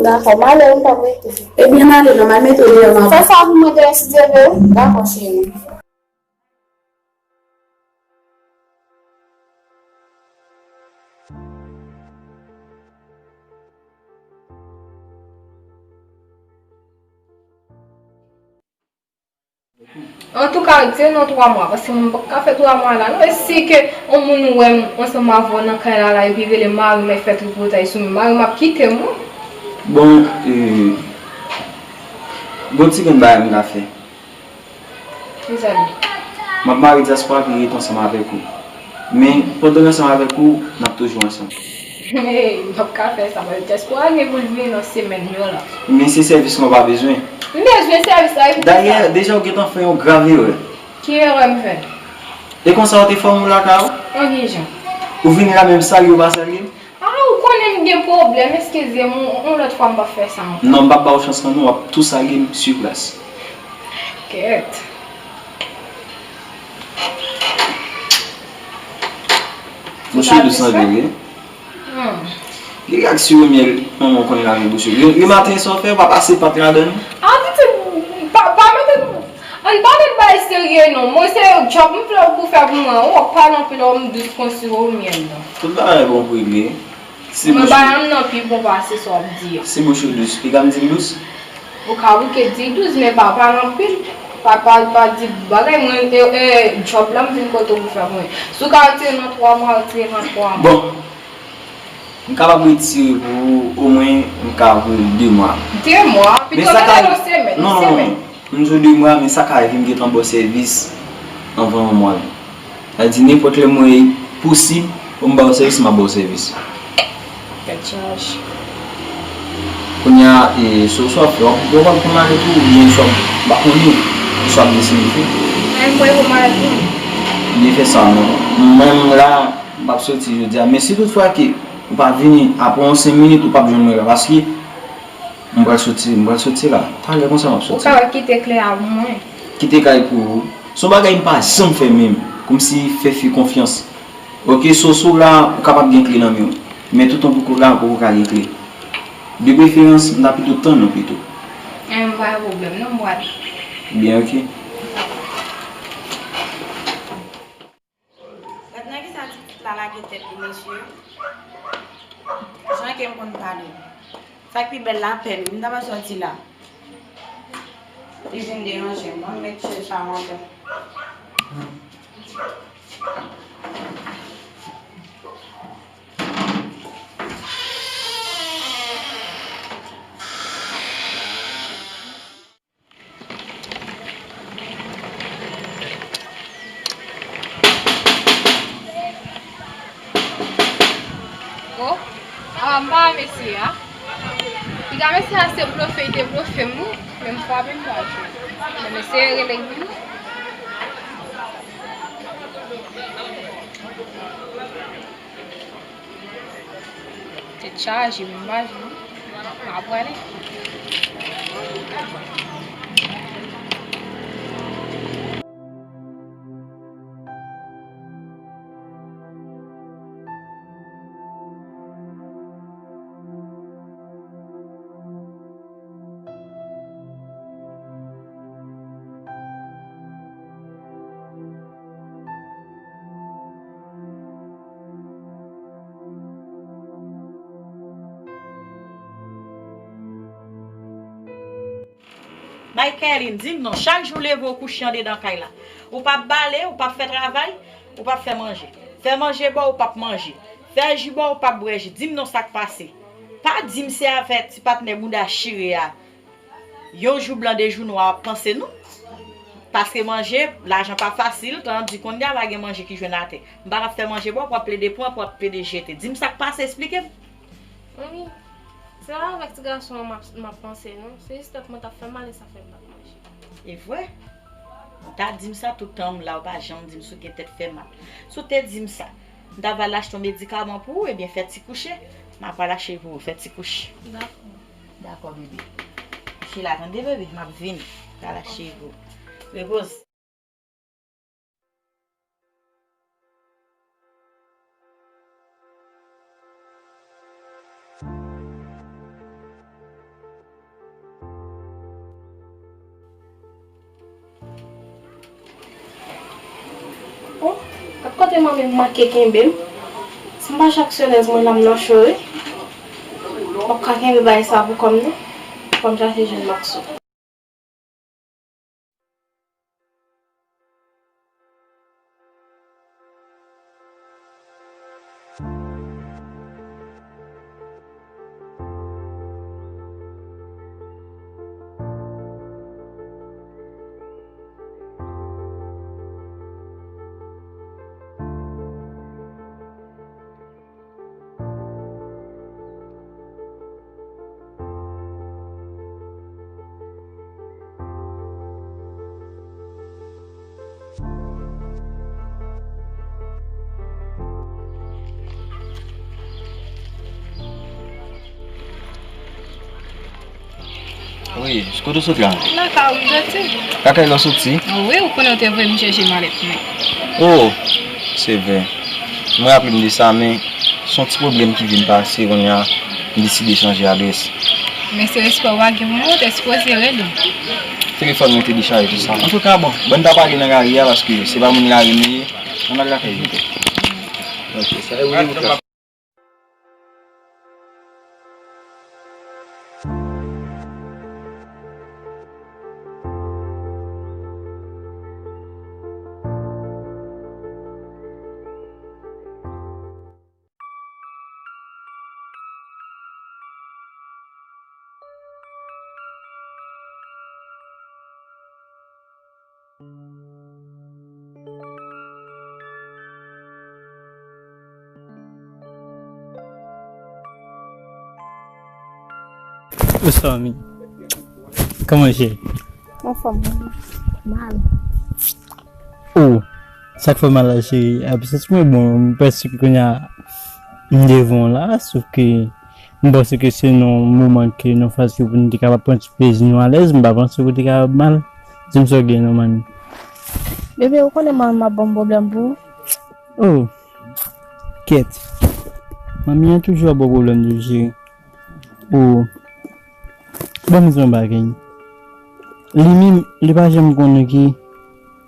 Dakò, m ale, m p ap rete. Ebyen, m ale, non, m al mete w deyò, m ap... Fè sa pou mwen demen, si Dye vle. Dakò, cheri. Antouka, retire nan twa mwa, paske mwen p ap ka fè twa mwa la, non. E si ke yon moun wè m ansanm avè w nan kay la, la, epi rele mari m, e fè tripotay sou mwen, mari m ap kite m, wi. Bon, e, gon ti grenn bagay m ka fè. Kisa l ye? M ap mare dyaspora pou l ret ansanm avèk ou. Men, pandan l ansanm avèk ou, n ap toujou ansanm. Hey, m p ap ka fè sa, paske dyaspora gen pou l vini nan semèn yo la. Men se sèvis mwen pa bezwen. M bezwen sèvis la, e pou kisa? Dayè, deja w gentan fè yon grav erè. Ki erè m fè? E konsa w te fè yon moun lakay ou? An ki jan? Ou vini la menm salye w pa salye m? A, ou konnen m gen pwoblèm, eskize m, yon lòt fwa m p ap fè sa ankò. Non, m p ap ba w chans lan non, w ap tou salye m sou plas. Kèt. Bouch ou dous anpil, wi. Hmm. Li ak siwo myèl, manman w konnen lavi bouch ou. Li, li maten sa w fè, w pa pase pat ladan l? A, pitit, pa, pa mete Ann pa met bagay serye non. Mwen se djòb m vle w pou fè pou mwen. Ou ap pale anpil, ou m dous kon siwo myèl non. Tout bagay bon pou regle. Si mwen bouch bagay m nan pi bon pase sa w ap di a. Si bouch ou dous, li ka m di l dous? Ou ka bouke di l dous, men pa pale anpil. Pa, pa, pa di bagay mwen, e, e, djòb la m vin kote w pou fè pou mwen. Si w ka retire nan twa mwa, retire nan twa mwa. Bon. M kapab retire pou ou, omwen m ka voye l de mwa. De mwa? Pito mete yon semèn. Non, non, non, non. M di w de mwa, men sa ka rive m gentan ba w sèvis anvan yon mwa menm. Sa di nenpòt lè mwen posib pou m ba w sèvis, m ap ba w sèvis. Tèt chaje. Kounye a, e, sa w ap fè, w ap, w ap pran malèt ou, oubyen sa w ap, m pa konnen, sa w ap deside fè. Mwen, mwen pran malèt mwen. Byen fè sa, non. Mwen menm la, m ap soti jodi a. Men si toutfwa ke ou pa vini, apre yon senk minit, ou p ap jwenn mwen la, paske m pral soti, m pral soti la. Talè konsa m ap soti. Ou ka wè kite kle a pou mwen. Kite kay pou ou. Se yon bagay m pa janm fè menm. Kòmsi fè fi konfyans. Oke, so, si w la, ou kapab gen kle nan men w. Men toutan pou kounye a, ou poko ka gen kle. De preferans, m ta pito tann ou pito. An, pa gen pwoblèm, non, m pral. Byen, oke. Gad nan kisa ti pitit la lage tèt li, mesye. Jan ke m konn pale. Sa k pi bèl la, apèl wi, m ta pral sòti la. Li vin deranje m, ban m met chèz sa anlè. O, a, m pa wè mesye a. Piga mesye a se blofe, li te blofe m wi. Menm frape m pa jwe. Men mesye rele m wi. Tèt chaje, m pa jwe non. M ap prale. Michaeline, di m non, chak jou w leve w kouche andedan kay la. Ou p ap bale, ou p ap fè travay, ou p ap fè manje. Fè manje ba w, ou p ap manje. Fè ji ba w, ou p ap bwè ji. Di m non, sa k pase? Pa di m se afè ti patnè bouda chire a. Yon jou blan, de jou nwa w ap panse nou. Paske manje, lajan pa fasil, tandis kounye a pa gen manje ki jwenn atè. M pa t ap fè manje ba w, pou w ap plede pran, pou w ap plede jete. Di m sa k pase, esplike m. Mami, se pa avèk ti gason an m ap, m ap panse, non. Se jis tèt mwen t ap fè m mal, e sa fè m pa t manje. E vre? Ou ta di m sa tout tan m la, ou pa janm di m si w gen tèt fè mal. Si w te di m sa, m ta va al achte yon medikaman pou ou, ebyen fè ti kouche. M ap al achte pou ou, fè ti kouche. Dakò. Dakò, bebe. Kouche la, tande, bebe? M ap vini. Kala cheve w. Repoze. Oh, gad kote manmi m manke kenbe m. Si m pa chak selèz mwen la m nan cho wi. M p ap ka kenbe bagay sa pou kò m non. Fò m chache jwenn Maxo. Wi, kote w sot la? Lakay ou m soti. Lakay la w soti? Wi, ou konnen w te voye m chèche malèt mwen. Oh, se vre. Mwen raple m de sa, men se yon ti pwoblèm ki vin pase, kounye a, m deside chanje adrès. Men se respè w pa gen pou mwen, ou te sipoze rele m. Telefòn mwen te dechaje, se sa. Antouka, bon, ban n ta pale nan lari a, paske se pa moun lari nou ye. Ann al lakay nou. Ok, sa e wi. What's up, mi? Kòman cheri? Anfòm, mal. Oh, sa k fè mal la, cheri? Absans mwen bon, m prèske kounye a m devan w la, sof ke m panse ke se nan moman ke nan faz ke pou nou te kapab pran ti plezi nou alèz, m pa panse ke w te kapab mal. Di m sa w gen non, manmi. Bebe, ou konnen manmi m ap ban m pwoblèm pou ou? Oh, kèt. Manmi an toujou ap ba w pwoblèm tou, cheri. Oh, ban m di w yon bagay. Li menm, li pa janm konnen ki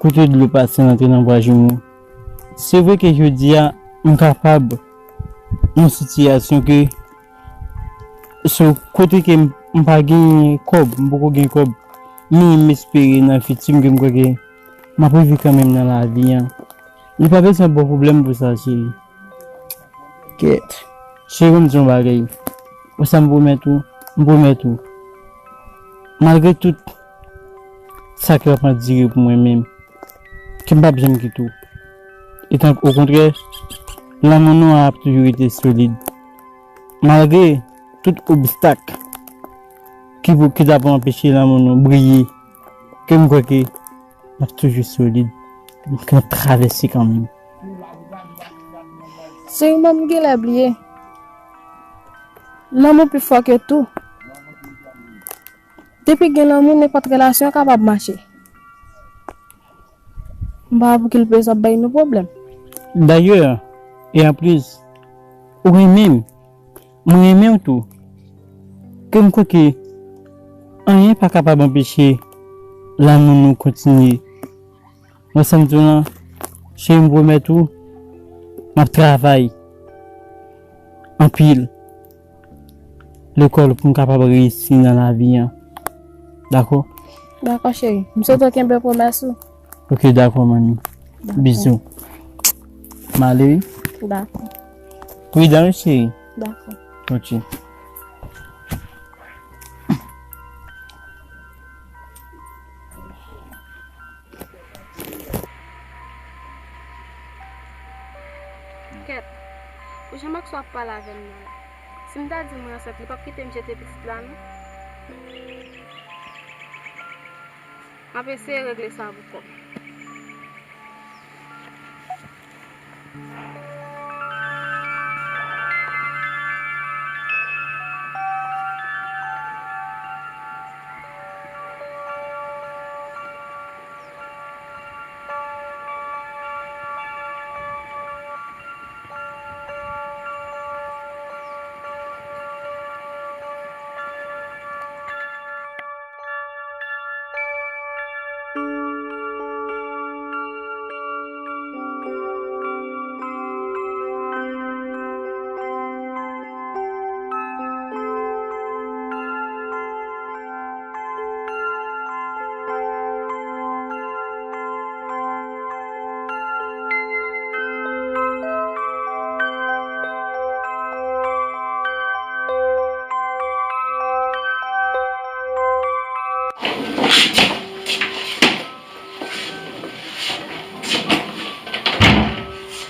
kote dlo pase l antre nan bwa jumo. Se vre ke jodi a, m kapab nan sitiyasyon ke sou kote ke m, m pa gen kòb, m poko gen kòb, men m espere nan fiti m ke m kwè ke m ap rive kanmenm nan lavi an. Li pa bezwen ba w pwoblèm pou sa, cheri. Kèt. Cheri, m di yon bagay. Ou sa m pwomèt ou, m pwomèt ou. Malgre tout sa ki ap andire pou mwen menm, ke m p ap janm kite w. Etan, okontrè, lanmou nou an ap toujou rete solid. Malgre tout obstak ki pou, ki ta pou anpeche lanmou nou briye, ke m kwè ke l ap toujou solid, ke n ap travèse kanmenm. Cheri, mwen m genlè bliye. Lanmou pi fò ke tou. Depi gen lanmou, nenpòt relasyon kapab mache. M pa wè pou ki l bezwen ap bay nou pwoblèm. Dayè, e anplis, ou renmen m. Mwen renmen w tou. Ke m kwè ke anyen pa kapab anpeche lanmou nou kontinye. Mwen, sa m di w lan, cheri, m pwomèt ou, m ap travay anpil lekòl pou m kapab reyisi nan lavi an. Dakò? Dakò, cheri. M swete w kenbe pwomès ou. Ok, dakò, manmi. Dakò. Bizou. M ale, wi. Dakò. Pridan, wi, cheri. Dakò. Ok. Kèt, pou jan Maxo ap pale avè m nan la, si m ta di mwen ansent, li p ap kite m jete pitit la, non? M ap eseye regle sa pou kò m.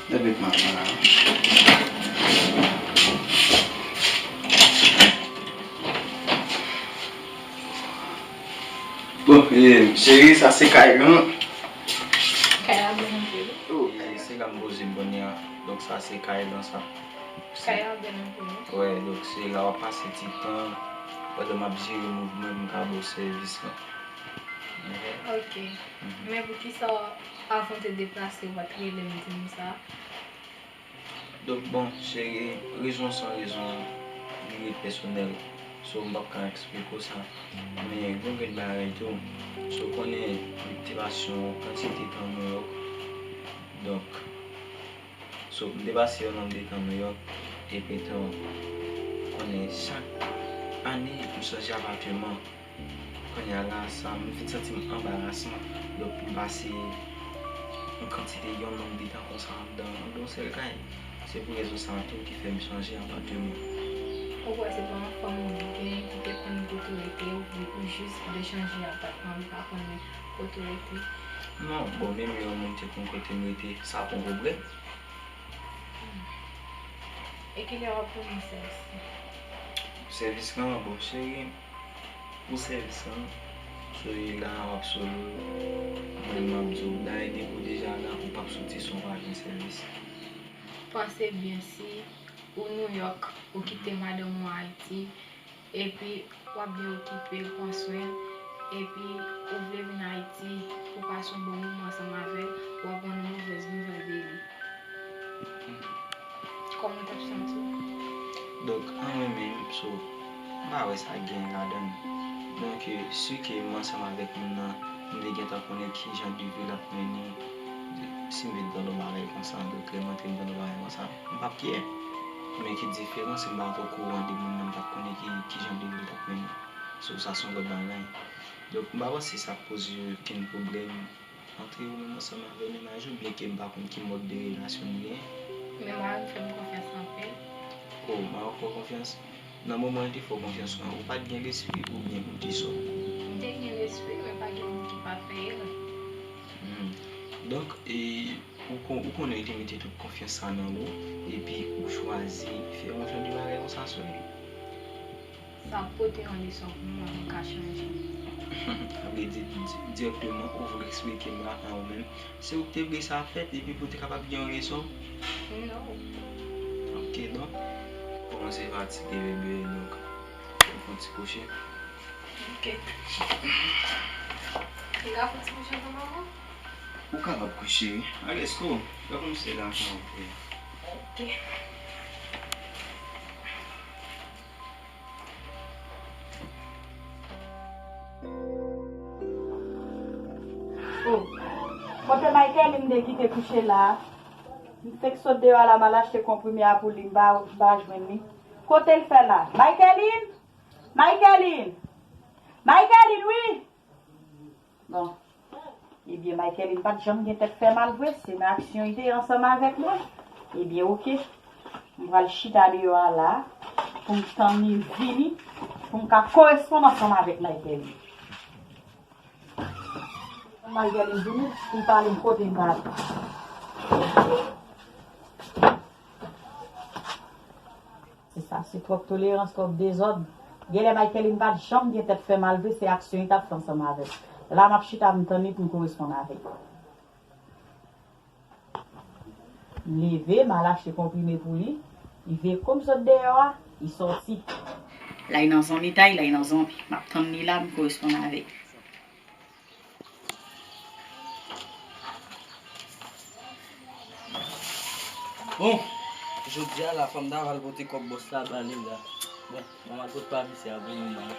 Dèbèt manman an. Bon, e, cheri, sa se kay lan. Kay la bèl anpil. Oh, e, se la m poze m kounye a. Donk, sa se kay lan, sa. Kay la bèl anpil, wi. Wè, donk, se la w ap pase ti tan pandan m ap jere mouvman m ka ba w sèvis lan. Ok. Men poukisa, avan w te deplase, ou pa t rele m di m sa? Donk, bon, se rezon san rezon, li ret pèsonèl. So, m p ap ka eksplike w sa. Men, gen yon grenn bagay tou. So, w konnen, m te pase yon kantite tan Nouyòk. Donk, so, m te pase yon nonb de tan Nouyòk. Epi tou, w konnen, chak ane, m chanje apatèman. Kounye a la, sa, m vin santi m anbarasman. Donk, pou m pase yon kantite, yon nonb de tan konsa anndan, anndan yon sèl kay. Se pou rezon sa a tou ki fè m chanje apatèman. Ou kwè se pa yon fanm ou gen ki te konn kote w rete, ou, ou jis vle chanje apatman, ou pa konnen kote w rete? Non, bon, menm lè yon moun te konn kote m rete, sa pa yon pwoblèm. E kilè w ap tounen sèvis la? Sèvis lan, bon, cheri, pou sèvis lan, soyez la, w ap solo, mwen m ap di w, dayè depi w deja la, ou p ap soti san w pa jwenn sèvis. Panse byen, si ou Nouyòk, ou kite madanm ou Ayiti, epi w ap byen okipe l, pran swen l, epi ou vle vin Ayiti pou pase yon bon moman ansanm avè l, w ap rann yon movèz nouvèl de li. Kòman w t ap santi w? Donk, an mwen menm, so, m pa wè sa gen ladan l. Donk, si ke m ansanm avèk moun nan, m vle gentan konnen ki jan de vi l ap mennen. Si m vin tande yon bagay konsa, donk, lè m antre m tande yon bagay konsa, m p ap kyè. Men ki diferans, m pa t okouran de moun nan, m pa t konnen ki, ki jan de vi l t ap mennen. So, sa se yon lòt bagay. Donk, m pa panse sa ap poze okenn pwoblèm ant ou menm ansanm avè mennaj ou, byenke m pa konn ki mòd de relasyon nou genyen. Men mari m fè m konfyans anpil. O, mari w fè w konfyans? Nan moman l te fè w konfyans lan, ou pa t gen lespri oubyen ou te sòt? M te gen lespri, men pa gen moun ki pa fè erè. Hmm. Donk, e, ou, kon, ou konnen l te mete tout konfyans sa nan ou, epi ou chwazi fè yon jan de bagay konsa sou li. Sa ap pote yon leson pou mwen, mwen ka chanje. Sa vle di, di, dirèkteman, ou vle eksplike m la, an ou menm, se ou ki te vle sa fèt, epi pou te kapab gen yon rezon? Non. Ok, donk, kòmanse fatige, bebe, donk, fè yon ti kouche. Ok. M ka fè yon ti kouche pou mwen? Ou kapab kouche, wi. Alèz, ko, fè kòmsi la, an, ok. O, kote Michaeline m te kite kouche la a? M fenk sot deyò a la, m al achte konprime a pou li, m pa, m pa jwenn li. Kote l fè la? Michaeline? Michaeline! Michaeline, wi! Bon. Ebyen, Michaeline pa t janm gen tèt fè mal vre, se nan aksyon li te ye ansanm avèk mwen. Ebyen, oke. M pral chita deyò a la, pou m tann li vini, pou m ka koresponn ansanm avèk Michaeline. Michaeline vini, pou l pale m kote m pral. Se sa, se twòp tolerans, twòp dezòd. Genlè Michaeline pa t janm gen tèt fè mal vre, se aksyon li t ap fè ansanm avè l. La m ap chita, m tann li pou m koresponn avè l. M leve, m al achte konprime pou li. Li veye kou m sot deyò a, li sòti. L al nan zonbi, l al nan zonbi. M ap tann li la, m koresponn avè l. Bon, jodi a la, fò m ta pral pote kòb bòs la ba li la. Bon, mwen al pot pa misye a pou mwen.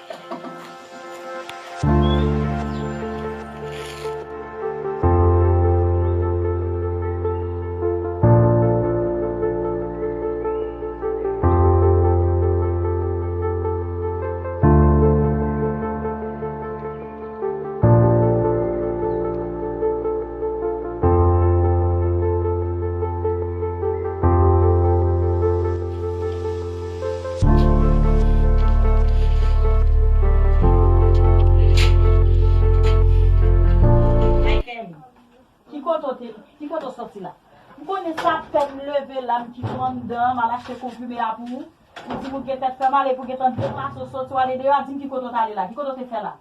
Ki kote w te, ki kote w sòti la? M konnen se apèn m leve la, m kite w anndan an, m al achte konprime a pou ou. Ou di m ou gen tèt fè mal epi w gentan deplase w sòti w ale deyò a, di m ki kote w t ale la, ki kote w te fè la?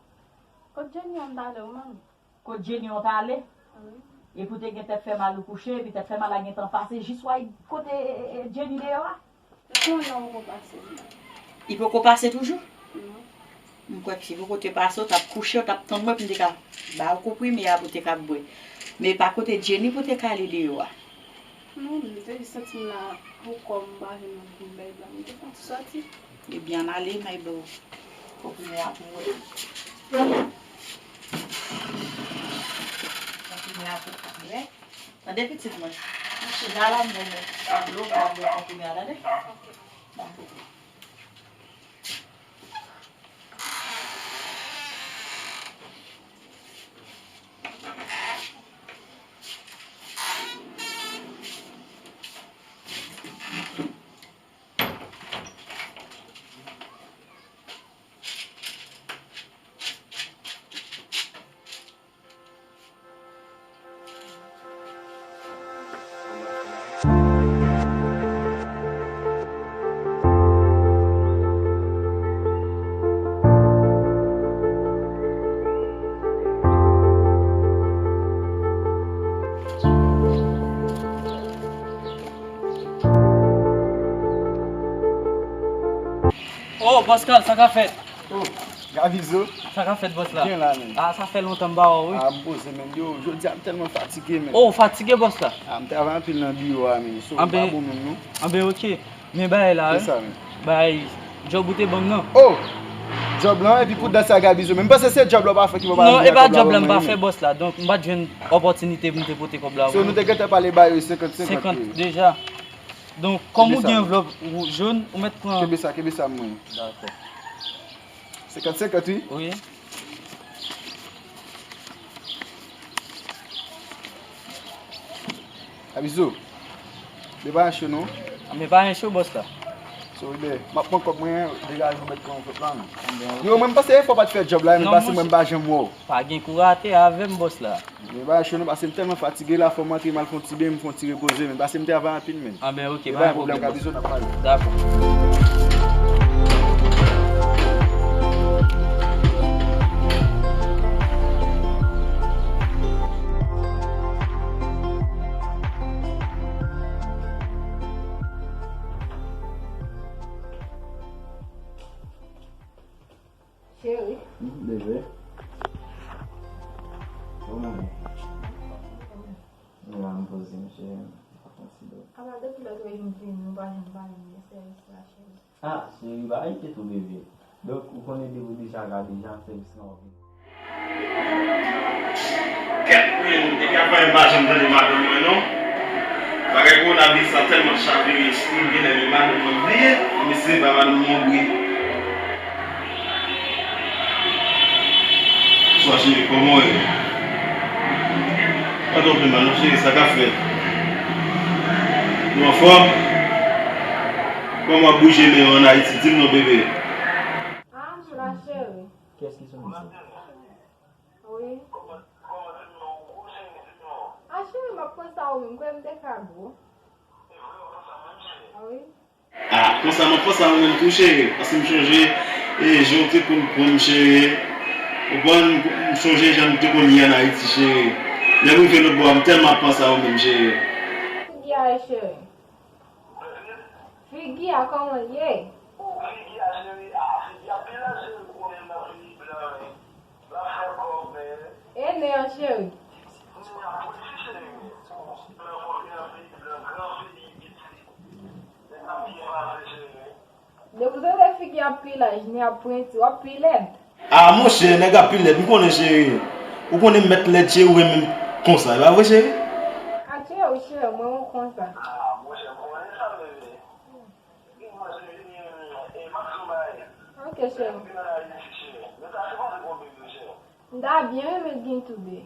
Kot Jenny an m t ale wi manmi. Kot Jenny an w t ale? Wi. Epi w te gen tèt fè mal ou kouche, epi tèt fè mal la gentan pase jis w al kote Jenny deyò a? Kounye a poko pase. Li poko pase toujou? Non. M kwè ke si poko te pase, w t ap kouche, w t ap tann mwen pou m te ka ba w konprime a pou w te ka bwè. Men pa kote Jenny pou w te ka ale deyò a. Non, m te jis santi m la pou kò m, m pa jwenn moun pou m bay blan. M te fè yon ti sòti. Ebyen, ann ale, m ay ba w konprime a pou w bwè. Konprime a pou w bwè. Tande pitit mwen. Mwen chita la, m ba w dlo, m ba w bwè konprime a, tande? Dakò. Pascal, sa k ap fèt? Oh, Gabizo. Sa k ap fèt, bòs la? Byen la, men. Ah, sa fè lontan m pa wè w, wi. Ah, m poze, men. Yo, jodi a m tèlman fatige, men. Oh, ou fatige, bòs la? Ah, m travay anpil nan biwo a, men. So, m pa bon menm, non. Anben, ok. Men bagay la, wi. Kisa, men? Bagay, djòb ou te ban m nan. Oh! Djòb lan, epi pou dat sa, Gabizo. Men m panse se djòb la w pa fè ki fè w pa vin nan kòb la. Non, e pa djòb la m pa fè, bòs la. Donk, m pa t jwenn opòtinite pou m te pote kòb la. So, nou te gentan pale ba yo senkant senkant, wi. Senkant deja. Donk, kòm ou gen anvlòp jòn, ou mèt pran. Kenbe sa, kenbe sa, mwen. Dakò. Senkant senkant, wi. Wi. Gabizo, men pa ancho, non. Men pa ancho, bòs la. So, wi, men, m ap pran kòb mwen, degaje w, mèt pran yon fòt la, non. Yo, mwen, m panse efò pa t fè djòb la, men pase mwen, m pa janm wè w. Pa gen kou rate avè m, bòs la. Men bagay cho non, pase m tèlman fatige la, fò m antre, m al fè yon ti ben, m fè yon ti repoze, men pase m travay anpil, men. Anben, ok, pa gen pwoblèm, Gabizo, n ap pale. Dakò. Cheri. Hmm, bebe. Kòman w ye? Mwen la, m poze m, cheri. Apa depi lòt jou m vini, ou pa janm pale m de sèvis la, cheri? Ah, cheri, pa enkyete w, bebe. Donk, ou konnen depi w deja la, deja sèvis lan w ap vini. Kèt, men, epi apa m pa janm tande madanm mwen, non. Bagay kowonaviris la tèlman chavire espri m, genlè menm madanm mwen bliye, mesye, ba madanm mwen oubli. Bonswa, cheri, kòman w ye? Pa twò fè mal, non, cheri, sa k ap fèt? Nou anfòm? Kòman w ap bouje men w ann Ayiti? Di m non, bebe. Ah, m la, cheri. Kiyès ki sou men sa? Wi. Ah, cheri, m ap panse a ou menm. Kwè m te ka gwo. Ah, wi. Ah, konsa m ap panse a ou menm tou, cheri. Paske m chonje, e, jan w te konn pran m, cheri. Ou konprann, m chonje jan nou te konn ye ann Ayiti, cheri. Lè m rive lòt bò a, m tèlman ap panse a ou menm, cheri. Figi a, cheri. Figi a, kòman l ye? Figi a, cheri, ah, figi a pi laj, cheri, ou konnen nan peyi blan, wi. L ap fè kòb, men. E nen an, cheri? Nen an pwenti, cheri. Blan fò gen nan peyi blan, gran peyi piti. Nèg ap byen pase, cheri. Depi w tande figi ap pi laj, nen ap pwenti, w ap pi lèd. Ah, monchè, nèg ap pi lèd, m konnen, cheri. Ou konnen m mèt lèd, cheri, ou renmen m konsa, e pa vre, cheri? Ah, cheri, cheri, mwen ou konsa. Ah, monchè, m konnen sa, bebe. Di mwen, cheri, e, e, m ap di w bagay. Ok, cheri. Lè m vin ann Ayiti, cheri, nou ta sipoze gon bebe, cheri. M ta byen renmen gen tou de.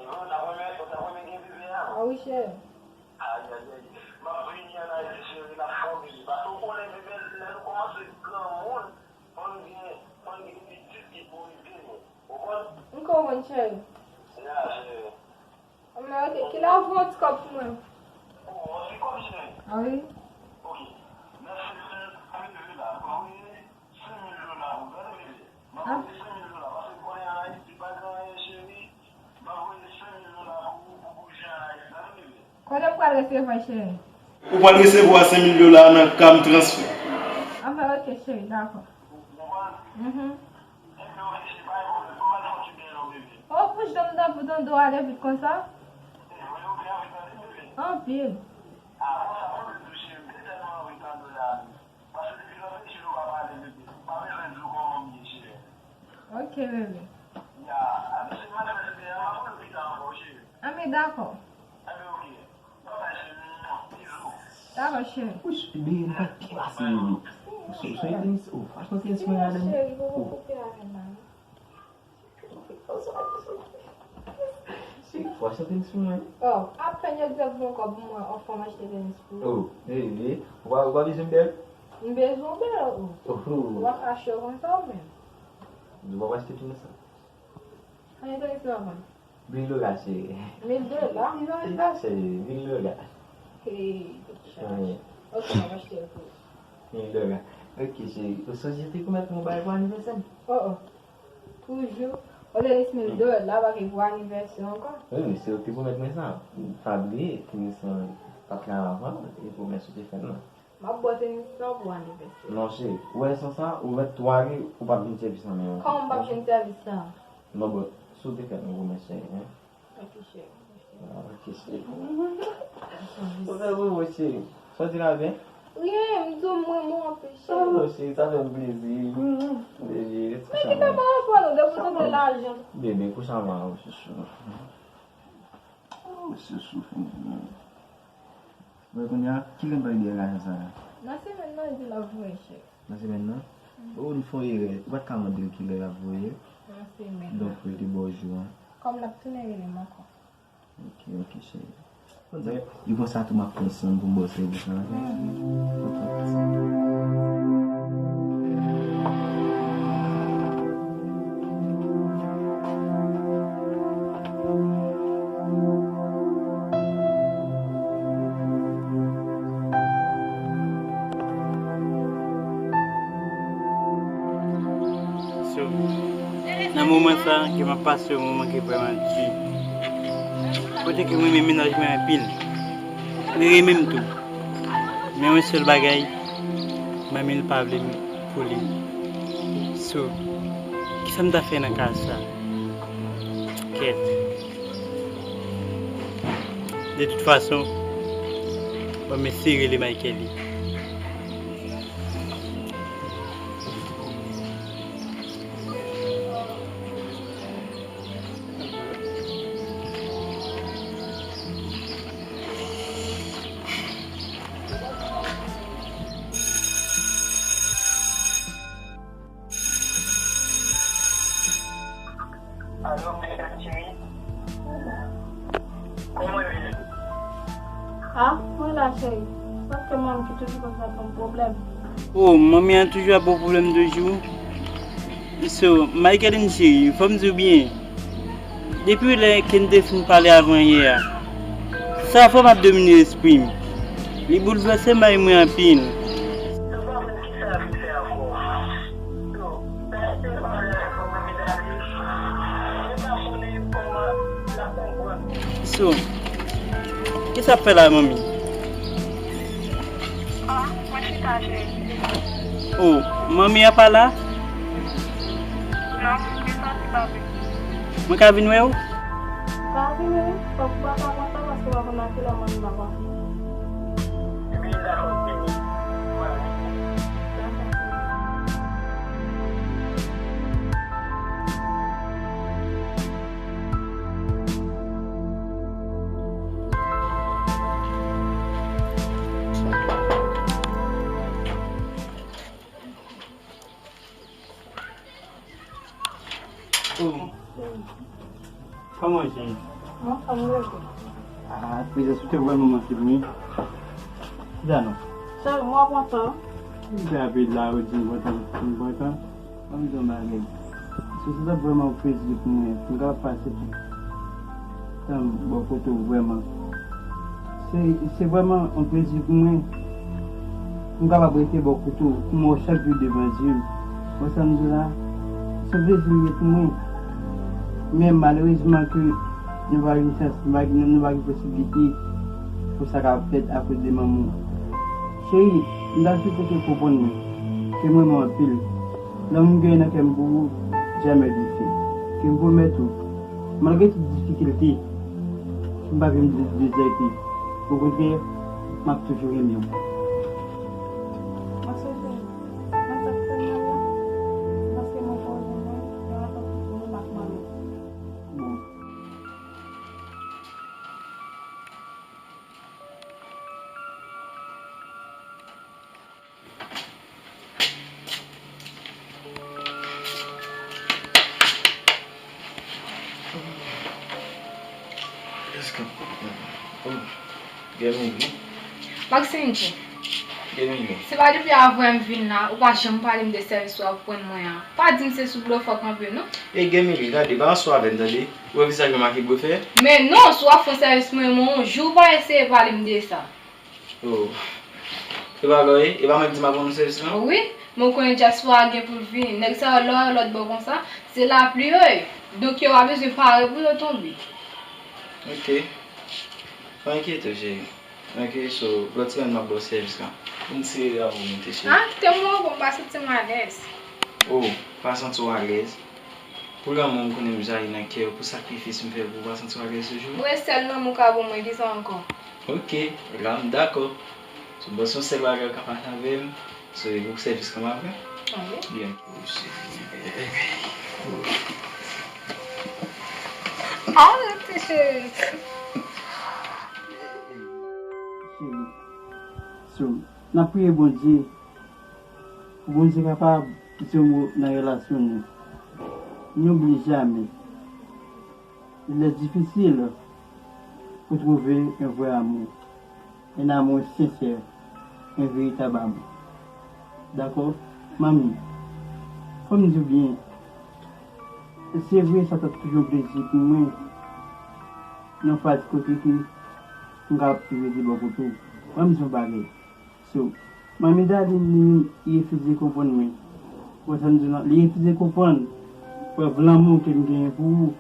Ou ta renmen, ou ta renmen gen bebe a? Ah wi, cheri. Ayayay. M ap vini ann Ayiti, cheri, n ap fòme li. Paske w konnen, bebe, lè nou kòmanse granmoun, fò n gen, fò n gen pitit ki pou ede nou. Ou konprann? M konprann, cheri. Ya, cheri. Anben, ok, kilè w voye yon ti kòb pou mwen? Oh, yon ti kòb, cheri? Ah wi. Ok. Mèsi, cheri. Ann leve la. Mwen voye senk mil dola pou ou, tande, bebe. Mwen voye senk mil dola, paske m konnen ann Ayiti pa gen anyen, cheri. Mwen voye senk mil dola pou ou, pou bouje ann Ayiti, tande, bebe. Kote m pral resevwa, cheri? Ou pral resevwa senk mil dola nan Cam Transfer. Anben, ok, cheri, dakò. Ou konprann? Mhm. Enben, ok, cheri, pa gen pwoblèm. Fò m al fè yon ti beny non, bebe. Oh, bouch do m tanpri tande w ale vit konsa. Enben, ok, anvi tande, bebe. Anpil. Ah, konsa, mwen menm tou, cheri, m te tèlman anvi tande w la. Paske depi lòt jou nou pa pale, bebe. M pa bezwen di w kòman m ye, cheri. Ok, bebe. Ya, a, mesye, m al fè ti beny an, m ap rele w pita ankò, cheri. Anben, dakò. Anben, ok. Babay, cheri. Bizou. Dakò, cheri. Wouch, bebe, m pa t pase, bebe. Ou so-, ou sonje tenis? Oh, achte yon tenis pou mwen, madanm. Cheri, ou koupe avè m la, non? Cheri, fò w achte tenis pou mwen. Oh, apèn yo di w ap voye yon kòb pou mwen, oh, fò m achte tenis pou ou. Oh, e, e, ou pa, ou pa bezwen bèl? M bezwen bèl, oh. Oh. Ou pa ka cho konsa ou menm. Ou pa achte tenis sa? Konbyen tenis la vann? Mil dola, cheri. Mil dola? Mil dola, cheri, mil dola. Hey, cheri. Ok, m ap achte l pou ou. Mil dola. Ok, cheri. Ou sonje te pwomèt mwen yon bagay pou anivèsè m? Oh, oh. Toujou. Olye de mil dola, pa gen pou anivèsè ankò. Wi, men se ou te pwomèt mwen sa. Pa bliye, tenis lan pa t la avan, e pwomès ou te fè m nan. M ap bwè tenis lan pou anivèsè. Non, cheri. Ou wè san sa, ou mèt tou mare, ou p ap jwenn sèvis nan men mwen. Kòman m p ap jwenn sèvis sa? Non, bon, si w te fè yon gwo mèt, cheri, en. Ok, cheri. Ah, ok, cheri. Ou fè bon, bon, cheri. Sa w di la byen? Rien, m di w mwen, mwen anpil, cheri. Ah, non, cheri, sa fè m plezi. Bebe, kouche anba mwen. Bebe, kouche anba mwen, chouchou. Oh, se soufri. Mwen kounye a, ki gen bay dèyè lajan sa la? Nan semèn nan, li di l ap voye chèk. Nan semèn nan? Oh, li fè yon erè. Ou pa t ka mande l kilè l ap voye? Nan semèn nan. Donk, pou l te ba w jou an. Kòm l ap tounen rele m ankò. Ok, ok, cheri. Li konsa tou m ap pran san m pou m ba w sèvis lan, ok? So, nan moman sa, ke m ap pase yon moman ki vrèman di. Kote ke mwen renmen mennaj mwen anpil. Li renmen m tou. Men yon sèl bagay, manmi l pa vle m pou li. So, kisa m ta fè nan ka sa? Kèt. De tout fason, ban m eseye rele Michael. Alo, Michael cheri. Kòman w ye? Ah, mwen la, cheri. Paske manmi ki toujou konn sa ban m pwoblèm. Oh, manmi an toujou ap ba w pwoblèm toujou. So, Michaeline cheri, fò m di w byen. Depi lè ke n te fin pale avan yè a, sa fè m ap domine lespri m. Li boulvèse may mwen anpil. So, kisa w ap fè la, manmi? Oh, mwen chita, cheri. Oh, manmi an pa la? Non, li soti pa vin. Mwen ka vin wè w? Ou ka vini wi, fòk ou pa ta kontan paske w pa konn a kilè manmi m ap vini. Ebyen, dakò, vini. Mwen vini. Dakò, cheri. Oh. Kòman w ye? Mwen anfòm, wi. Ah, prezans ou te vrèman manke m wi. Kisa non? Cheri, mwen kontan. M te ape la, ou di m kontan, m kontan. Ban m di w yon bagay. Se, se t ap vrèman yon plezi pou mwen, pou m kapab pase tout tan m bò kote w vrèman. Se, se vrèman yon plezi pou mwen, pou m kapab rete bò kote w, pou m wè w chak jou devan zye m. Ou wè sa m di w la? Se yon plezi li ye pou mwen. Men malerezman ke nou pa gen chans, nou pa gen, nou pa gen posiblite pou sa kapab fèt akoz de manman w. Cheri, m ta swete ke w konprann mwen, ke m renmen w anpil. Lanmou m genyen nan kè m pou ou, jamè doute. Ke m pwomèt ou, malgre tout difikilte, m pa vin de-, dezète. Okontrè, m ap toujou renmen w. Mwen sonje, nan sa k fè m mal la, se paske mwen pa wè mwen, nan atann pou nou m ap mare. Bon. Èske, oh, Germine, wi. Maxime, Germine, wi. Se pa depi avè m vin la, ou pa janm pale m de sèvis w ap rann mwen an. Pa di m se sou blofè w kanpe, non. E Germine, wi, gade, pa anso avè m, tande. Ou wè vizaj mwen make blofè? Men non, si w ap fè yon sèvis mwen, mwen, yon jou ou pa eseye pale m de sa. Oh. E pa vre, wi? E pa mwen k di m ap rann ou sèvis lan? Wi, men w konnen dyaspora gen pou l vini. Nèg sa yo lè yo lòt bò konsa, se lapli yo ye. Donk yo pa bezwen pare pou yo tonbe. Ok. Pa enkyete w, cheri. Ok, so, lòt semèn m ap ba w sèvis lan. Vin sere avè w, monte cheri. Ah, kite m, mwen, bon, m pa santi m alèz. Oh, pa santi w alèz? Pou lanmou m konnen m jayi nan kè w, pou sakrifis m fè pou w, pa santi w alèz toujou? Mwen sèl lanmou ka ban mwen, kisa ankò? Ok, la m dakò. So, bon, se yon sèl bagay ou ka pale avè m. So, e pou sèvis lan m ap fè? Wi. Byen. Ah, ti cheri. Cheri. So, n ap priye Bondye pou Bondye kapab kite yon mo nan relasyon nou. N'oublie jamais, il est difficile pour trouver un vrai amour, un amour sincère, un véritable amour. Dakò? Manmi, fò m di w byen, se vre sa t ap toujou yon plezi pou mwen nan faz kote ke m kapab toujou rete bò kote w. Ban m di yon bagay. So, manmi Darline, li menm, li refize konprann mwen. Ou wè sa m di w lan? Li refize konprann prèv lanmou ke m genyen pou ou.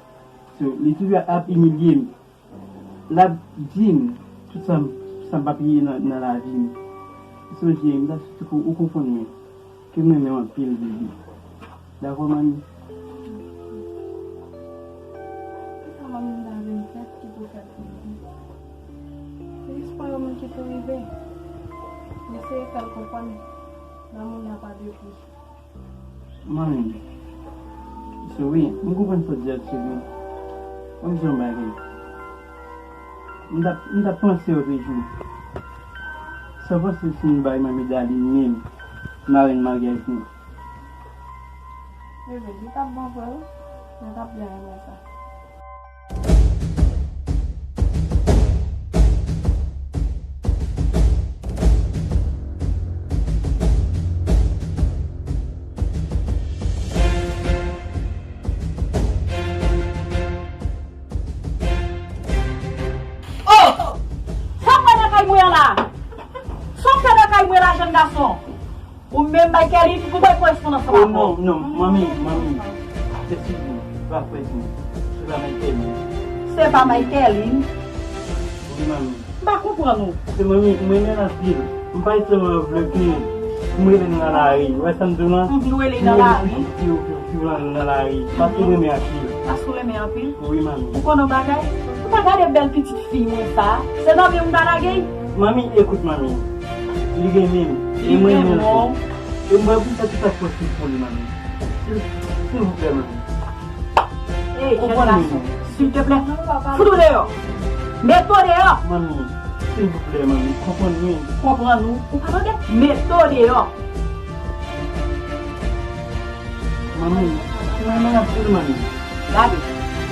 So, li toujou ap imilye m. L ap di m tout sa m, sa m p ap ye nan, nan lavi m. Sonje, m ta swete pou ou konprann mwen. Ke m renmen w anpil, baby. Dakò, manmi? Kisa manmi m ta vin fè ki pou fè l pi byen? Se espwa yo menm ki pou rive. M eseye fè l konprann lanmou n ap a de pri. Manmi, se wi, m konprann sa w di a, cheri. Ban m di yon bagay. M t ap, m t ap panse w toujou. Sa w panse si m bay manmi Darline menm marenn maryaj nou? Bebe, li t ap bon vre wi. Mwen t ap byen renmen sa. Oh! Sa w fè nan kay mwen an la? Sa w fè nan kay mwen la, jèn gason? Ou menm, Michaeline, ou bay korespondans ansanm avè w. Oh non, non, manmi, manmi. Eskize m, pa fè sa. Se pa Michaeline. Se pa Michaeline? Wi, manmi. M pa konprann ou. Se manmi, m renmen l anpil. M pa sèlman vle ke m rele l nan lari. Ou wè sa m di w lan? Ou vle rele l nan lari? M rele l pi, pi, pi, pi nan lari. Paske m renmen anpil. Paske w renmen anpil? Wi, manmi. Ou konn yon bagay? Ou pa gade bèl pitit fi mwen sa? Se nan men w m ta lage l? Manmi, ekout manmi. Li renmen m. E mwen renmen l tou. E mwen pou fè tout sa k posib pou li, manmi. Sil, silvouplè, manmi. Ey, jèn gason, silteplè, fout ou deyò. Mete w deyò. Manmi, silvouplè, manmi, konprann mwen. Konprann ou? Ou pa tande? Mete w deyò. Manmi, mwen renmen anpil, manmi. Gade,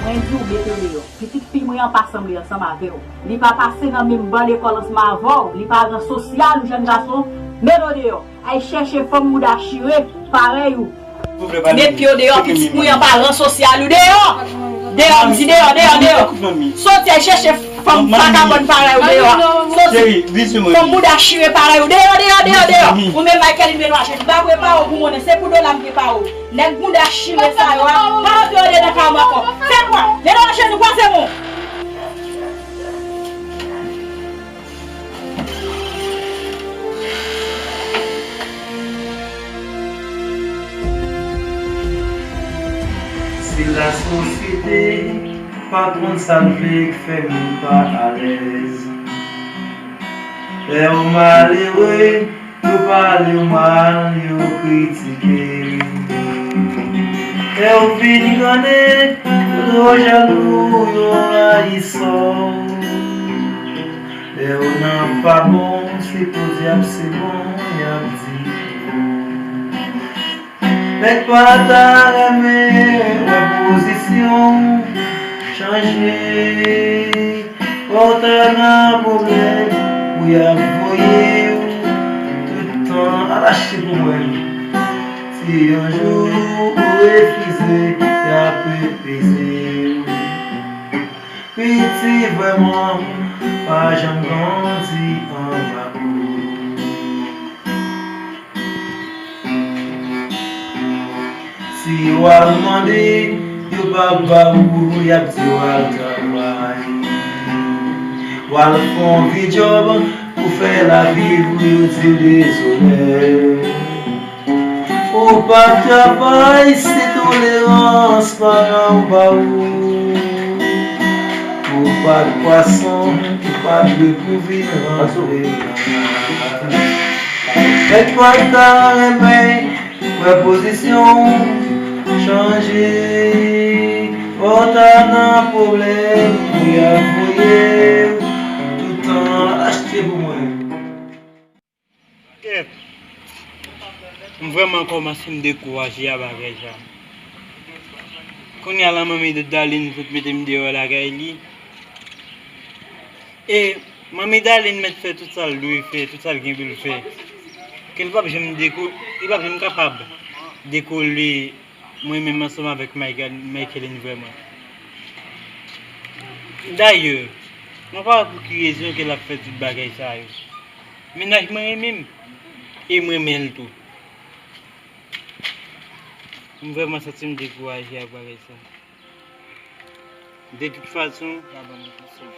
mwen di w mete w deyò. Pitit fi mwen an pa sanble ansanm avè w. Li pa pase nan menm ban lekòl ansanm avè w. Li pa ran sosyal ou, jèn gason. Mete w deyò. Al chèche fanm bouda chire parèy ou. Met pye w deyò, pitit mwen an pa ran sosyal ou, deyò. Deyò, m di deyò, deyò, deyò. Soti al chèche fanm vakabòn parèy ou deyò. Soti. Fanm bouda chire parèy ou, deyò, deyò, deyò, deyò. Ou menm Michaeline, mete w ajenou. M pa prepare w pou monnen, se pou dola m prepare w. Nèg bouda chire sa yo a, pa antre yo dedan kay mwen ankò. Fè kwa? Mete w ajenou, kwaze men w. Si lasosyete pa konn sa l vle k fè moun pa alèz, lè w malere, yo pale w mal, yo kritike. Lè w vin grannèg, yo jalou, yo rayi sa w. Lè w nan pa bon, se podyab se bon, y ap di w. Nèg pa ta renmen wè pozisyon w chanje. Lè w ta nan pwoblèm, pou y ap voye w tout tan al achte pou mwen. Si yon jou ou refize, y ap peze w. Piti vrèman pa janm grandi anba kou. Si w al mande, yo p ap ba ou, y ap di w al travay. W al fè yon vye djòb, Ou fè lavi pou yo di w dezonè. Ou pa travay, se tolerans paran w ba ou. Ou pa t pwason, ou pa t dwe pou vin rantre la. Nèg pa ta renmen wè pozisyon w chanje. Fò w ta nan pwoblèm pou y ap voye w toutan. Achte pou mwen. Kèt. M vrèman kòmanse m dekouraje a bagay sa. Kounye a la manmi Darline sot mete m deyò lakay li. E manmi Darline mèt fè tout sa l dwe fè, tout sa l gen pou l fè. Ke l p ap janm deko, li p ap janm kapab dekole mwen menm ansanm avèk Michael, Michaeline vrèman. Dayè, mwen pa wè pou ki rezon ke l ap fè tout bagay sa yo. Mennaj mwen renmen m, e m renmen l tou. M vrèman santi m dekouraje ak bagay sa. De tout fason, l a ban mwen konsèy.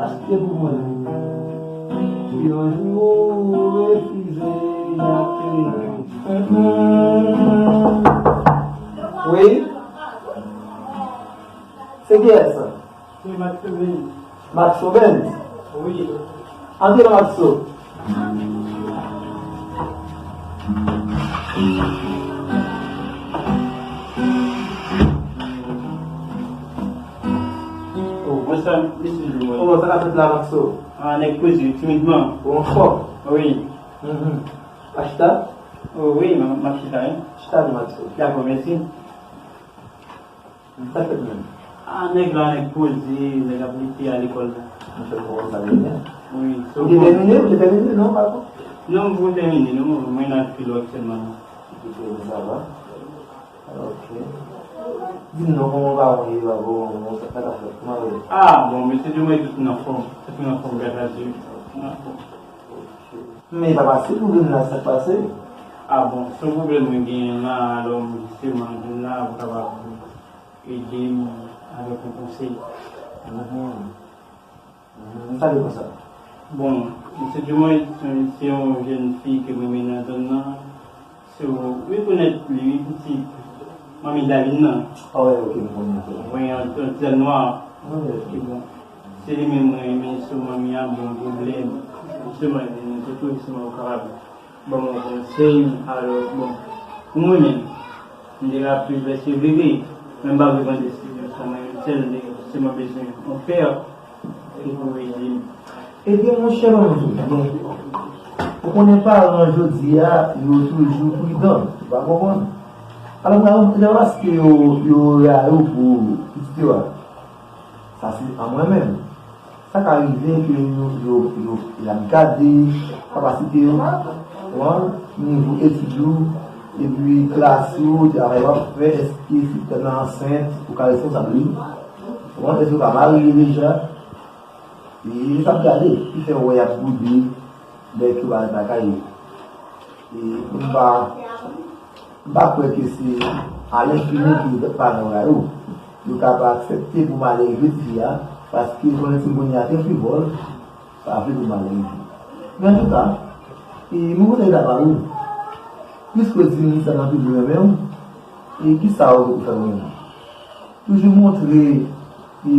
Achte pou mwen. Si yon jou ou refize, y ap peye. Wi? Se kiyès sa? Se Maxo Benz. Maxo Benz? Wi. Antre non, Maxo. Oh, mwen sa, mesye Joel. Kòman sa ka fèt la, Maxo? Ah, nèg poze, timidman. Ou anfòm? Wi. Mhm. A chita? Oh, wi, m, m ap chita, wi. Chita non, Maxo. Dakò, mèsi. Sa k fèt menm? Ah, nèg la, nèg poze, nèg ap lite a lekòl la. Monchè, m konprann sa byen. Wi, ou te tèmine, ou te tèmine, non, pa konn? Non, m poko tèmine, non, mwen nan filo aktyèlman la. Ou te tèmine, sa va? Ok. Di m non, kòman w pa wè, pa bon, sa, sa k ap fèt, kòman w ye? Ah, bon, mesye Joel, tout moun anfòm, tout moun anfòm, gras a Dye, tout moun anfòm. Ok. Men pa fasil pou vin la, sa k pase? Ah, bon, se yon pwoblèm mwen genyen la, alò, m jisteman vin la, pou kapab ede m avèk yon konsèy. Mhm. Mhm. Sa vle konsa? Bon, mesye Dumont, se, se yon jèn fi ke mwen renmen nan zòn nan. Se ou rekonèt li, wi, pitit manmi Darline nan. Ah, wi, ok, m konnen. Wi, yon, yon ti zòn nwa. Wi, wi. Ki bon. Se li menm mwen renmen, se manmi a, bon, pwoblèm. Jisteman, li vin toutou, jisteman, ou kapab ban m yon konsèy, alò, bon, pou mwen menm, m te ka plis vèse vire, men m pa vle pran desizyon sa mwen menm sèl, m te sèlman bezwen yon pè ki pou ede m. Ebyen, monchè, ban m di w, bon, ou konnen paran jodi a, yo toujou pridan, ou pa konprann? Alò, se pa paske yo, yo rayi w pou pitit yo a. Sa se an mwen menm. Sa ka rive ke yo, yo, yo, y ap gade kapasite yo, konprann, nivo etid ou, epi klas ou, travay w ap fè, èske si w nan ansent, ou ka responsab li, konprann, èske ou ka marye deja, e sa ap gade, ki fè w wè y ap boude, lè ke w pa ret lakay ou. E m pa, m pa kwè ke se alenfini ke lòt paran yo rayi w. Yo ka pa aksepte pou malè rive tifi a, paske yo konnen timoun nan te frivòl, pa vle pou malè rive. Men antouka, e, mwen kontan ta pale w. Piske w di m sa nan toujou renmen w, e kisa w fè renmen w? Toujou montre, e,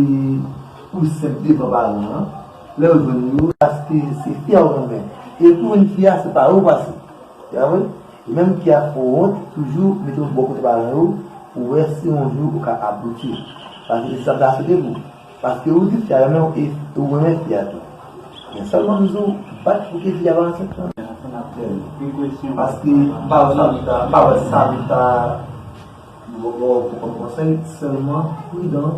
ou senp devan paran an, lè yo jwenn yo, paske se fi a ou renmen. E pou jwenn fi a, se pa ou pase. Se pa vre? E menm fi a fè w wont, toujou mete w bò kote paran yo, pou wè si yon jou ou ka abouti. Paske se sa m ta swete pou ou. Paske ou di fi a renmen w, e ou renmen fi a tou. Men sèlman toujou bat pou ke fi a pa ansent lan. Paske m pa wè sa m ta, m pa wè sa m ta ba w pou kòm konsèy, sèlman pridan.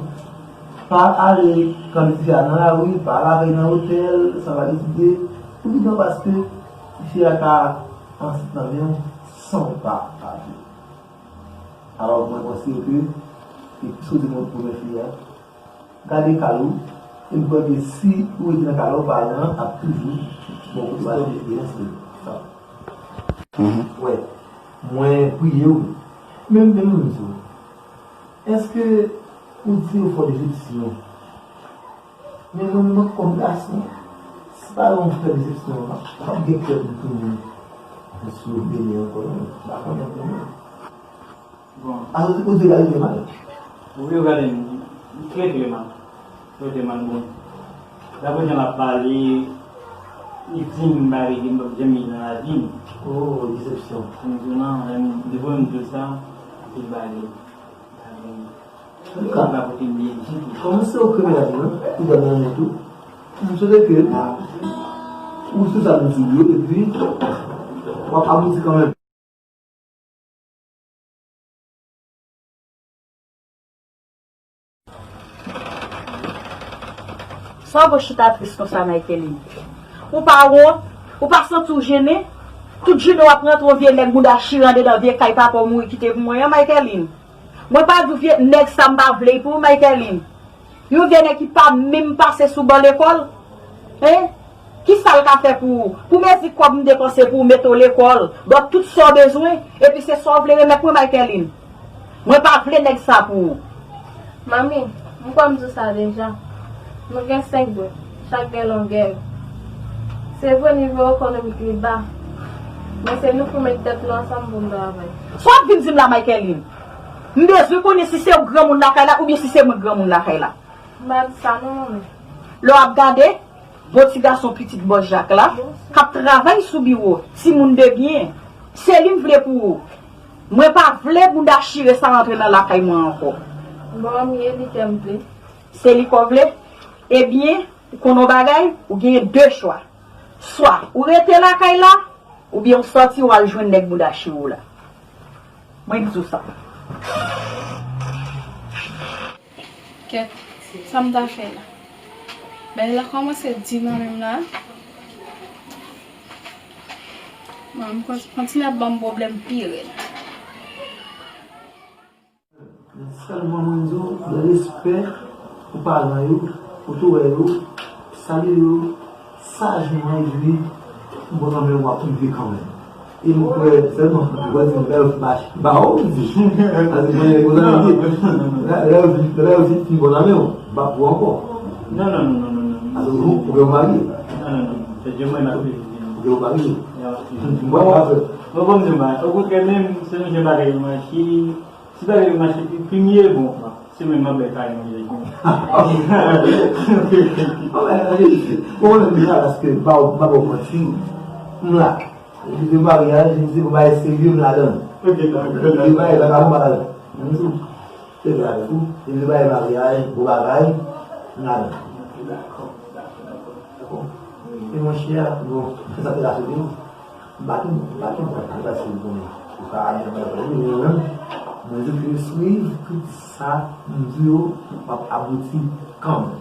Pa ale kòm ti fi a nan lari, pa al avè l nan otèl, san pa deside. Pridan paske ti fi a ka ansent nan men w san w pa avè l. Alò, mwen konseye ke, ke soti mwen premye fi a, gade kal ou, epi w wè ke si ou rete nan kal ou, paran an ap toujou ba w kote w al rete. Wè, mwen priye w, men m te vle di w, èske ou di yo fè desepsyon? Men mwen menm kòm gason, si pa yon fè desepsyon, m ap gen kè pou tounen sou bebe ankò, non, m pa konnen pou mwen. Bon. Akoz ou di gade mal? Wi, ou gade m, m trè, trè mal. Trè, trè mal, bon. Daprè jan l ap pale, li di m bagay ke m p ap janm gen nan lavi m. Oh, desepsyon. M di w non, lè m, depi m di w sa, se bagay. Bagay. Sa pa pote m byen ditou. Kòman se ou ki menaj mwen, ou dòmi nan mwen tou? M swete ke ou sou sa m di yo, epi w ap abouti kanmenm. Sa w ap chita tris konsa, Michaeline? Ou pa wont? Ou pa santi w jennen? Tout jounen w ap rantre yon vye nèg mouda chire anndedan vye kay papa w mouri kite pou mwen an, Michaeline. Mwen pa di w vye nèg sa m pa vle l pou ou, Michaeline. Yon vye nèg ki pa menm pase sou ban lekòl. Hein? Kisa l ka fè pou ou? Pou mezi kòb m depanse pou ou mete w lekòl, ba w tout sa w bezwen, epi se sa w vle remèt mwen, Michaeline? Mwen pa vle nèg sa pou ou. Manmi, m kwè m di w sa deja. Nou gen senk bren, chak gen longè yo. Se vre nivo ekonomik li ba, men se nou pou met tèt nou ansanm pou n travay. Sa w ap vin di m la, Michaeline? M bezwen konnen si se ou granmoun lakay la oubyen si se mwen granmoun lakay la. M pa di sa non, manmi. Lè w ap gade, bon ti gason pitit bòs Jak la, k ap travay sou biwo, timoun de byen, se li m vle pou ou. Mwen pa vle mouda chire sa rantre nan lakay mwen ankò. Bon, manmi, e li ke m vle. Se li ke w vle? Ebyen, ou konn yon bagay, ou genyen de chwa. Swa ou rete lakay la, oubyen ou sòti, ou al jwenn nèg mouda chire w la. Mwen di w sa. Kèt, sa m ta fè la? Bagay la kòmanse di nan men m la. Bon, m kon-, kontinye ap ban m pwoblèm pi rèd. Men sèlman mwen di w, nan respè pou paran yo, pou tou wè yo, salye yo, sajman, epi bon nan men w ap rive kanmenm. E m kwè sèlman, ou wè di m bèl mach, ba w di. Paske mwen, mwen zanmi, lè, lè yo di, lè yo di, fin bon nan men w, m pa pou ankò. Non, non, non, non, non, non. Paske ou, ou gen yon mari. Non, non, non, non. Se Dye mwen, m ap viv. Ou gen yon mari. M pa w ap fè. Bon, bon, m di w, okontrè, menm, se yon jan bagay yo mache, si bagay yo mache, pi, pi m ye, bon, se menm m ap bay kay manje. Bon, men, bon, men, paske, ba w, ba w manti, m la. Li di maryaj, li di bagay serye, m ladan. Ok, dakò. Li di bagay, bagay, m pa ladan. M di w, se vre avèk ou. Li di bagay maryaj, gwo bagay, m ladan. Dakò, dakò, dakò. Dakò. E monchè, bon, se sa te ka soti. M pa tou, m pa tou konn, m pa si m konnen. Ou ka al nan bagay, men mwen menm, mwen di ke swiv tout sa m di yo, m ap abouti kanmenm.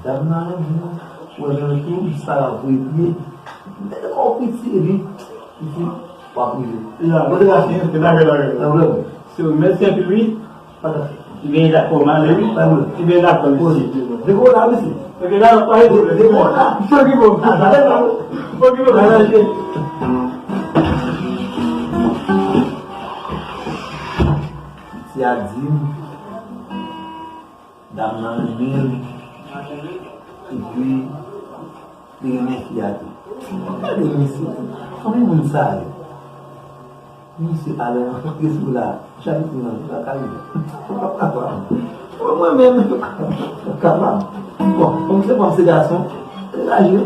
Dam nan renmen w, ou renmen l tou, sa la voye pye. Mete kò w piti, epi, piti, w ap rive. Ya, mwen te ka fini, dakò, dakò. Nan pwoblèm. Se ou, mèsi anpil, wi. Pa ta fè. Ou byen dakò, m ale, wi. Pa pwoblèm. Ou byen dakò, mèsi. Depi w la, mèsi. Ok, dakò, pa gen pwoblèm. Depi w la. Okipe w. Okipe w. Piti a di m, dam nan renmen l. Epi, li renmen fi a tou. Gade mesye, konbyen moun sa yo? Mesye, alè, mesye la, chapit nan, la kay. Mwen menm, kapab. Bon, kòm se pòs se gason, degaje.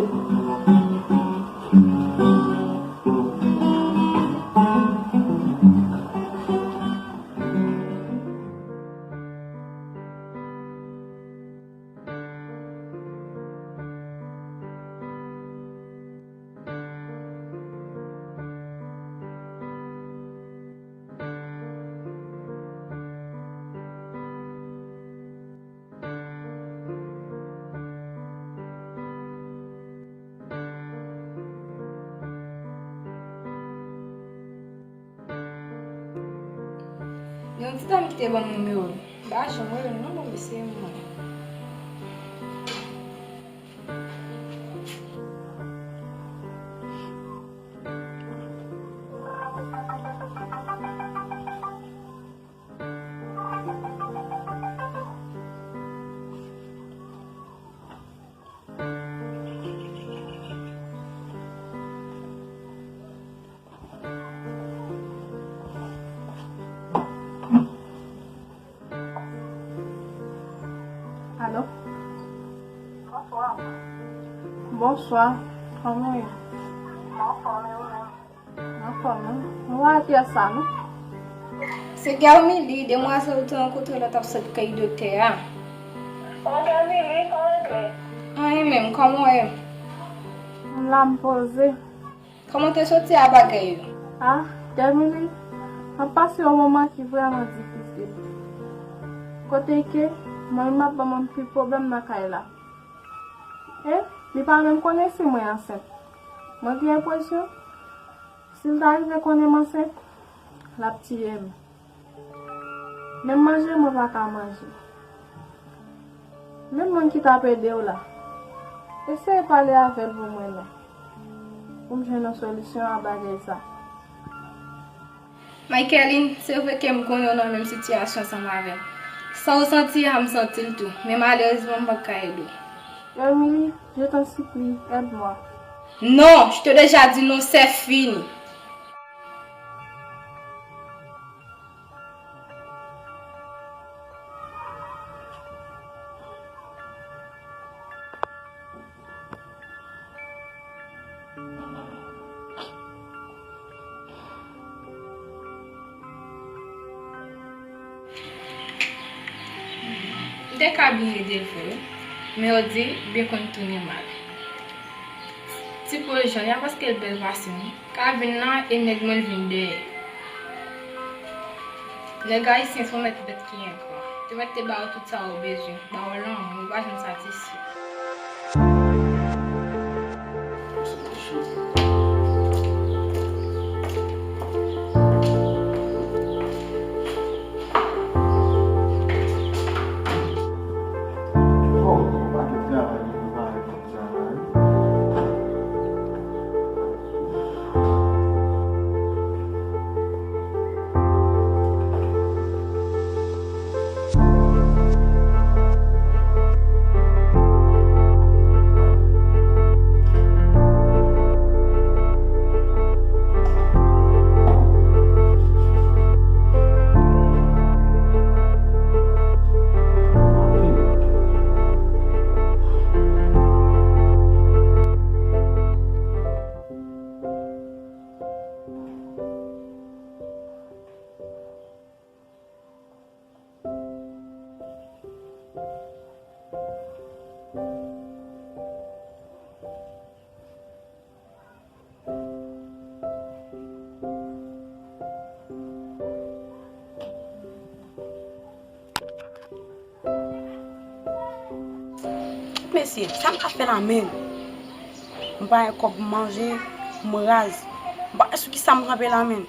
Ti dam ki te ban m nimewo l. M pa janm wè l non, bon, mesye mwen. Alo? Bonswa. Bonswa. Kòman w ye? M anfòm, e ou menm? M anfòm, wi. Mwen pa wè pyès sa, non. Se Germily, demwazèl ou te rankontre lè w t ap sot kay doktè a. O, Germily, kòman w ye? Anyen menm, kòman w ye? M la, m poze. Kòman w te soti a bagay yo? A, Germily, m ap pase yon moman ki vrèman difisil. Kote ke mwen menm m ap ban m anpil pwoblèm nan kay la. E li pa menm konnen si mwen ansent. Mwen gen enpresyon, si l ta rive konnen m ansent, l ap tiye m. Menm manje, mwen pa ka manje. Menm moun ki t ap ede w la, eseye pale avè l pou mwen non, pou m jwenn yon solisyon a bagay sa. Michaeline, se vre ke m konnen w nan menm sitiyasyon ansanm avè m. Sa w santi a, m santi l tou, men malerezman, m p ap ka ede w. Germily, je t'en supplie, aide-moi. Non, je t'ai déjà dit non, c'est fini. M te ka byen ede l vre wi, men yo di byen konn tounen mal. Ti pwojè a, paske l bèl pase m, ka vin la e nèg mwen l vin dèyè. Nèg ayisyen se yon mèt bèt ki engra. Te mèt te ba w tout sa w bezwen, ba w lanmou, ou pa janm satisfè. Mesye, sa m ka fè la menm? M pa gen kòb pou manje, m raz. M pa wè sou kisa m kanpe la menm.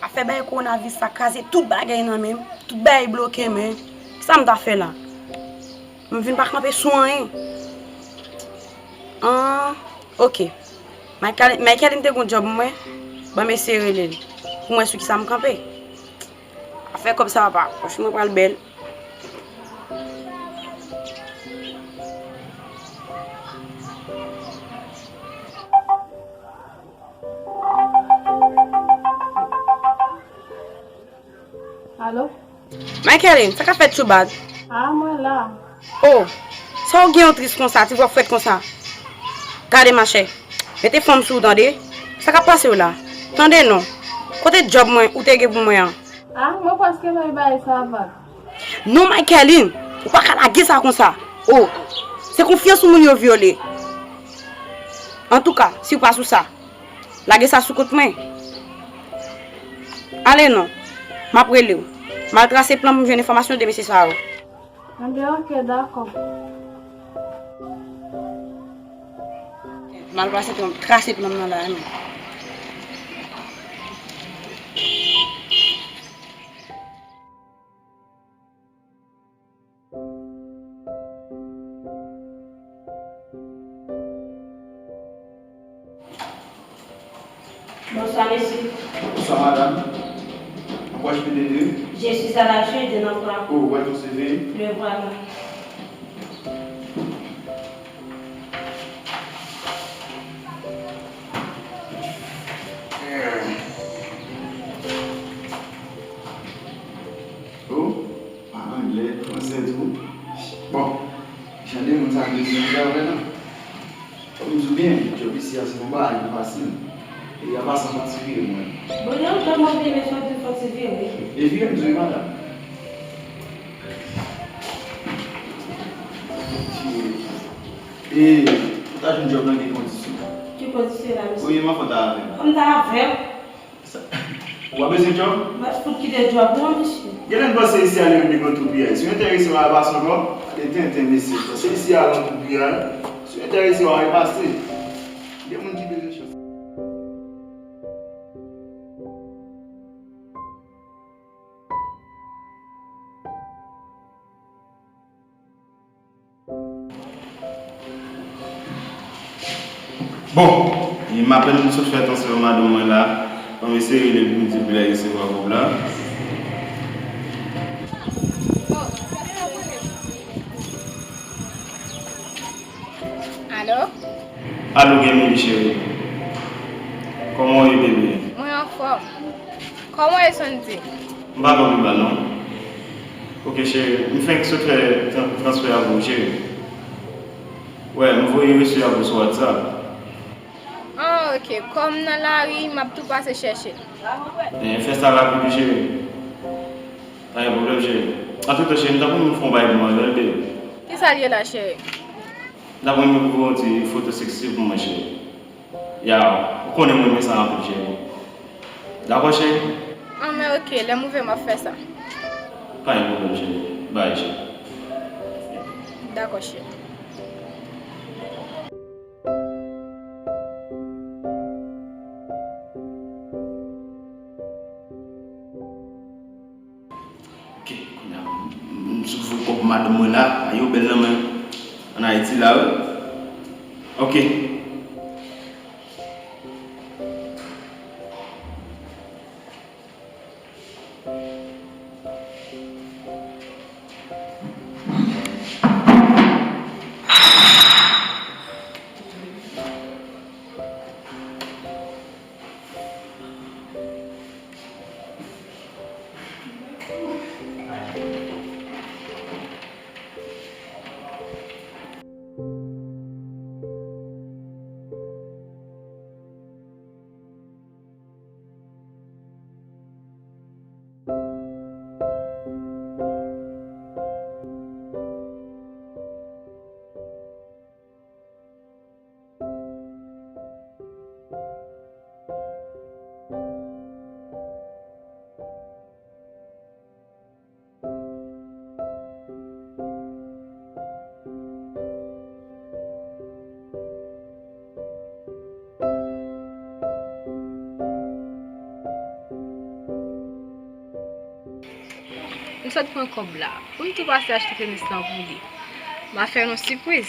Afè bagay kowonaviris sa kraze tout bagay nan men m. Tout bagay bloke men. Kisa m ta fè la? M vin pa kanpe sou anyen. An, oke. Michael, Michaeline te gon djòb mwen. Ban m eseye rele l. Pou m wè sou kisa m kanpe. Afè kòb sa papa. Franchman pral bèl. Alo? Michaeline, sa k ap fèt Tchoubad? A, mwen la. O, sa w gen w tris konsa, ti vwa frèt konsa? Gade machè, mete fòm sou ou tande. Sa k ap pase w la? Tande non. Kote djòb mwen ou te gen pou mwen an? A, mwen prèske bay bagay sa vag. Non, Michaeline, ou pa ka lage sa konsa. O, se konfyans ou moun yo vyole. Antouka, si w pa sou sa, lage sa sou kont mwen. Ale non, m ap rele w. M al trase plan pou m jwenn enfòmasyon de mesye sa yo. Enben, oke, dakò. M al trase plan, trase plan nan la, non. Bonsoir, monsieur. Bonsoir, madame. En quoi je peux t'aider? Je suis à la recherche d'un emploi. Oh, où est ton C V? Le voilà. Oh, pa anglè, fransè tou. Bon, jan de moun sa bezwen anglè vre non. Fò m di w byen, djòb isi a se yon bagay ki fasil. E a pa san fò ti vire mwen. Bon, yon djòb mwen vle, men fò di fò ti vire. E vire m di w wi, madanm. E, ou ta jwenn djòb nan ki kondisyon? Ki kondisyon la, mesye? Premyèman, fò w ta avè m. Fò m ta avè w? Sa, w ap bezwen djòb? M ap fout kite djòb non, mesye. Genlè n panse isi a li menm li gen twou piyay. Si w enterese w al pase ankò, gade tenten mesye. Panse isi a gen twou piyay. Si w enterese w al pase. Gen moun ki bezwen chans. Bon, e m apèn sot fè transfè madanm mwen la. Ban m eseye rele l pou m di l pou l al resevwa kòb la. Alo? Alo, Gemily cheri. Kòman w ye, bebe? Mwen anfòm. Kòman w ye, Sandy? M pa twò pi mal, non. Ok, cheri, m fenk sot fè tran-, transfè a pou ou, cheri. Wè, m voye resi a pou ou sou WhatsApp. Ah, ok. Kòm m nan lari, m ap tou pase chèche l. Eh, fè sa rapid, wi, cheri. Pa gen pwoblèm, cheri. Antretan, cheri, m ta pou m fè yon bagay pou manzè, bebe. Kisa l ye la, cheri? M ta pou m pou yon ti foto seksi pou mwen, cheri. Ya, ou konnen mwen renmen sa anpil, cheri. Dakò, cheri? Anmè, ok, lè m rive, m ap fè sa. Pa gen pwoblèm, cheri. Bay, cheri. Dakò, cheri. Ok, kounye a, m, m sot voye kòb madanm mwen la, a yo bèl nan men ann Ayiti la, wi. Ok. M sot pran kòb la. Pou m tou pase achte tenis lan pou li. M a fè l yon sipriz.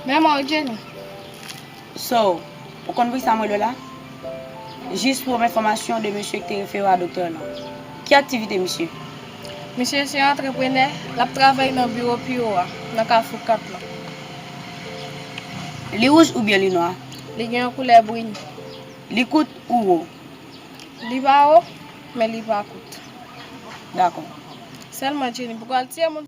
Men mwen, Jenny. So, ou konn poukisa mwen rele w la? Jis pou enfòmasyon de mesye ki te refere w a doktè lan. Ki aktivite misye? Misye se yon antreprenè, l ap travay nan biwo P O a, nan Kafou kat lan. Li wouj oubyen li nwa? Li gen yon koulè brin. Li kout ou wo? Li pa wo, men li pa kout. Dakò. Sèlman, Jenny, pou w al tiye moun.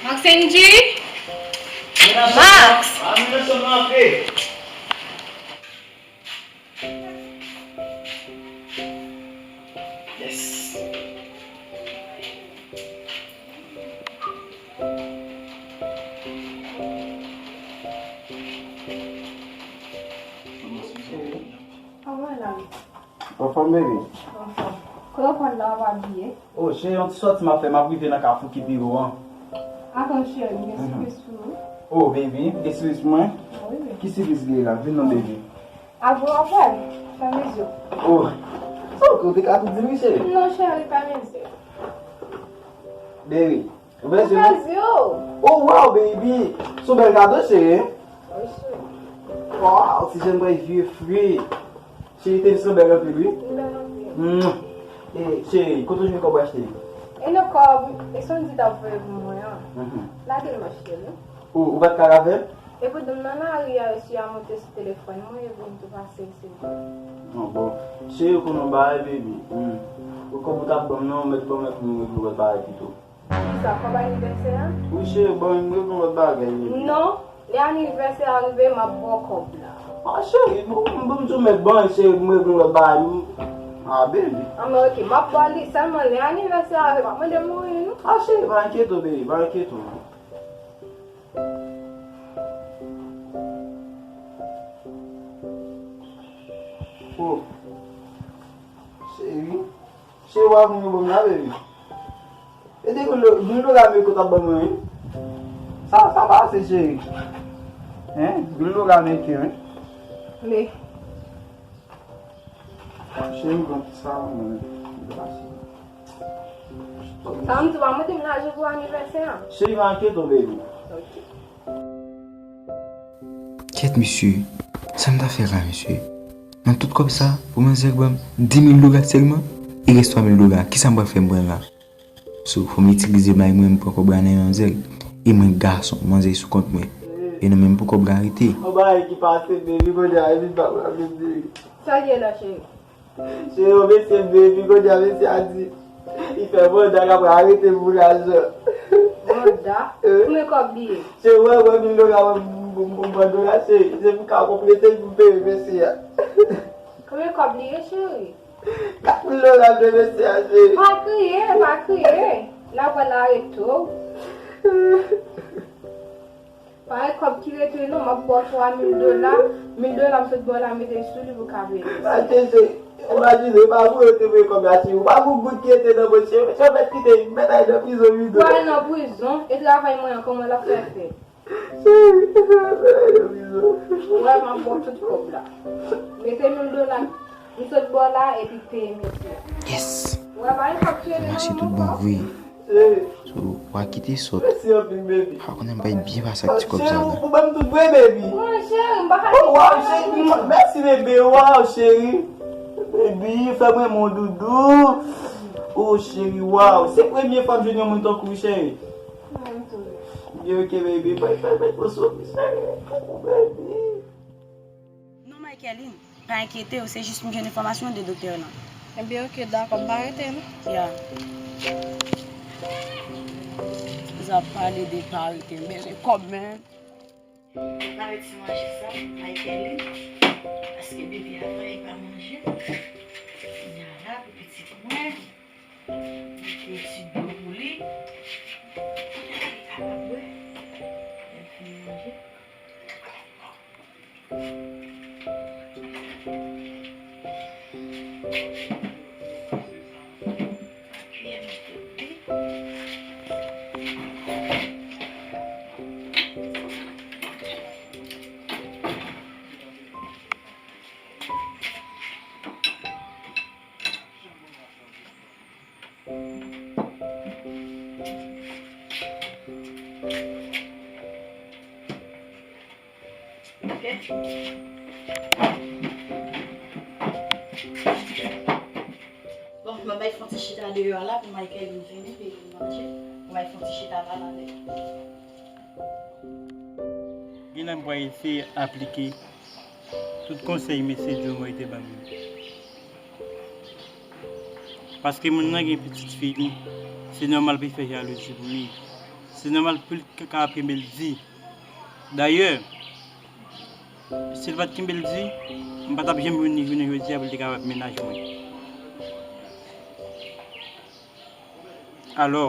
Maxendy? Max! Yes. Kòman w ye la? Anfòm, baby? Anfòm. Kote w pral la, w pa bliye. Oh, cheri, yon ti sòti m ap fè, m ap rive nan Kafou ki pi wo an. Atann, cheri, m gen sipriz pou ou. Oh, baby, m gen sipriz pou mwen? Wi, wi. Ki sipriz li ye la? Vin non, baby. Avan w ap wè, fèmen zye w. Oh, sa w te ka tou di m wi, cheri? Non, cheri, fèmen zye w. Baby, ou fèmen zye w? Ou fèmen zye w. Oh, wow, baby! Se yon bèl kado, cheri. Wi, cheri. Wow, ti jèn mwen vye fri. Cheri, te misyon bèl anpil, wi. Li bèl anpil. Mm. E, cheri, kote w jwenn kòb w achte? E nan kòb, e se yon di t ap voye pou mwen an. Mhm. Lage l, ma chérie. Ou, ou pa t ka avè l? Epi m nan lari a, esye a monte sou telefòn mwen, epi m tou pase eseye. Non, bon. Cheri, ou konn yon bagay, baby. Hmm. Ou kòb ou t ap ban m nan, ou mèt ban mwen pou m regle yon lòt bagay pito. Kisa, kòb anivèsè a? Wi, cheri, ban m regle yon lòt bagay, baby. Non, lè anivèsè a rive, m ap ba w kòb la. Ah, cheri, bon, m, m, m di w mèt ban, cheri, m regle yon lòt bagay. Ah, baby. Ah, men ok, m ap ba w li, sèlman lè anivèsè a rive, m ap mande m anyen, non. Ah, cheri, pa enkyete w, baby, pa enkyete w. Oh. Cheri. Cheri, w ap vin ban m la, baby. E de grenn do-, grenn dola m yo ke w t ap ban mwen, wi. Sa, sa pa ase, cheri. Hein? Grenn dola m yo ke, wi. Men. Cheri, m pran ti sa, mwen. Sa m di w pa mande m lajan pou anivèsè an. Cheri, pa enkyete w, baby. Ok. Kèt, mesye, sa m ta fè la, mesye? Nan tout kòb sa, pou manzè ban m di mil dola sèlman, e rès twa mil dola, kisa m pral fè m pran la? So, fò m itilize may mwen, m pran kòb la nan manzè. E mwen gason, manzè sou kont mwen. E nan menm pou kòb la rete. Yon bagay ki pase, baby, kounye a, epi pa pral vin di. Sa l ye la, cheri? Se yon mesye, baby, kounye a mesye a di li fè manda k ap arete pou lajan. Manda? Eh? Konbyen kòb li ye? Se wè, wè, mil dola, wè, m, m, m, m, manda la, se, se pou ka konplete pou peye mesye a. Konbyen kòb li ye, cheri? Kat mil dola de mesye a, cheri. Pa kriye, pa kriye. N ap wè l arete w. Pa gen kòb ki rete non, m ap ba w twa mil dola, mil dola m sot ba w la mete sou li pou w ka peye. Achte se, imajine, pa pou yo te voye kòb la, cheri. Pa pou goud ki rete nan poch, cheri. Cheri, mèt kite, mèt al nan prizon, wi. Pou al nan prizon, e travay mwen an, kòman l ap fè fèt? Cheri, mèt al nan prizon. Wè, m ap ba w tout kòb la. Mete mil dola m sot ba w la, epi peye mesye a. Yes! Wè, pa gen kòb ki rete nan men mwen ankò. Mache tout bon vre. So, w a kite sòt. Mèsi anpil, baby. Pa konnen m bay byen pase ak ti kòb sa la. Ou ban m tout vre, baby. Mwen, cheri, m pa ka. Oh, wow, cheri, mèsi, baby. Wow, cheri. Baby, fè mwen mon doudou. Oh, cheri, wow. Se premye fwa m jwenn yon moun tankou w, cheri. Mwen tou. Byen, ok, baby. Fè, fè, fè, fè, cheri. Oh, baby. Non, Michaeline, pa enkyete w, se jis m jwenn enfòmasyon de doktè lan. Ebyen, ok, dakò, m pa rete, non. Ya. Zòt ap pale de pa rete, m bezwen kòb, men. Pale ti manje sa, Michaeline, paske bebe a fè pa manje. Kounye a la, pou pitit mwen, mete ti dlo pou li. Kounye a la, li kapab bwè. Lè l fin manje. Ok. Bon, mwen bay fon ti chita deyò a la pou Michael vin fini, pou vin manje. Mwen bay fon ti chita la, la, la. Gen lè m pral eseye aplike tout konsèy mesye Joe Moy te ban m yo. Paske moun nan gen pitit fi li, se nòmal pou l fè jalouzi pou li. Se nòmal pou l ka, ka kenbe l di. Dayè, si l pa t kenbe l di, m pa t ap janm jwenn li jounen jodi a pou l te ka wè mennaj mwen. Alò,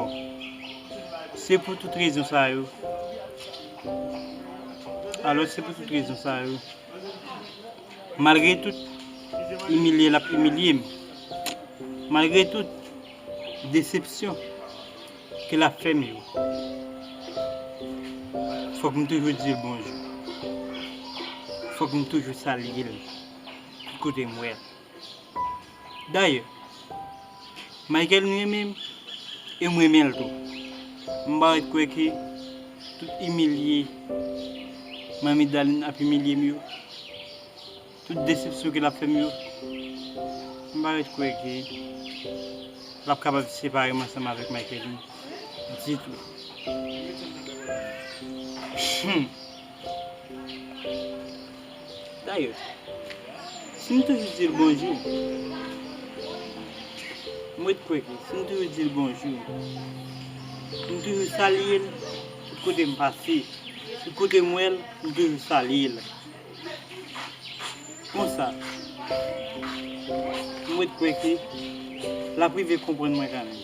se pou tout rezon sa yo. Alò, se pou tout rezon sa yo. Malgre tout imilye l ap imilye m, Malgre tout desepsyon ke l ap fè m yo, fòk m toujou di l bonjou. Fòk m toujou salye l tout kote m wè l. Dayè, Michael m renmen m e m renmen l tou. M pa ret kwè ke tout imilye Manmi Darline ap imilye m yo, tout desepsyon ke l ap fè m yo, m pa ret kwè ke l ap kapab separe m ansanm avèk Michaeline ditou. Hmm. Dayè, si m toujou di l bonjou, m ret kwè ke si m toujou di l bonjou, m toujou salye l, tout kote m pase, tout kote m wè l, m toujou salye l. Konsa, m ret kwè ke l ap rive konprann mwen kanmenm.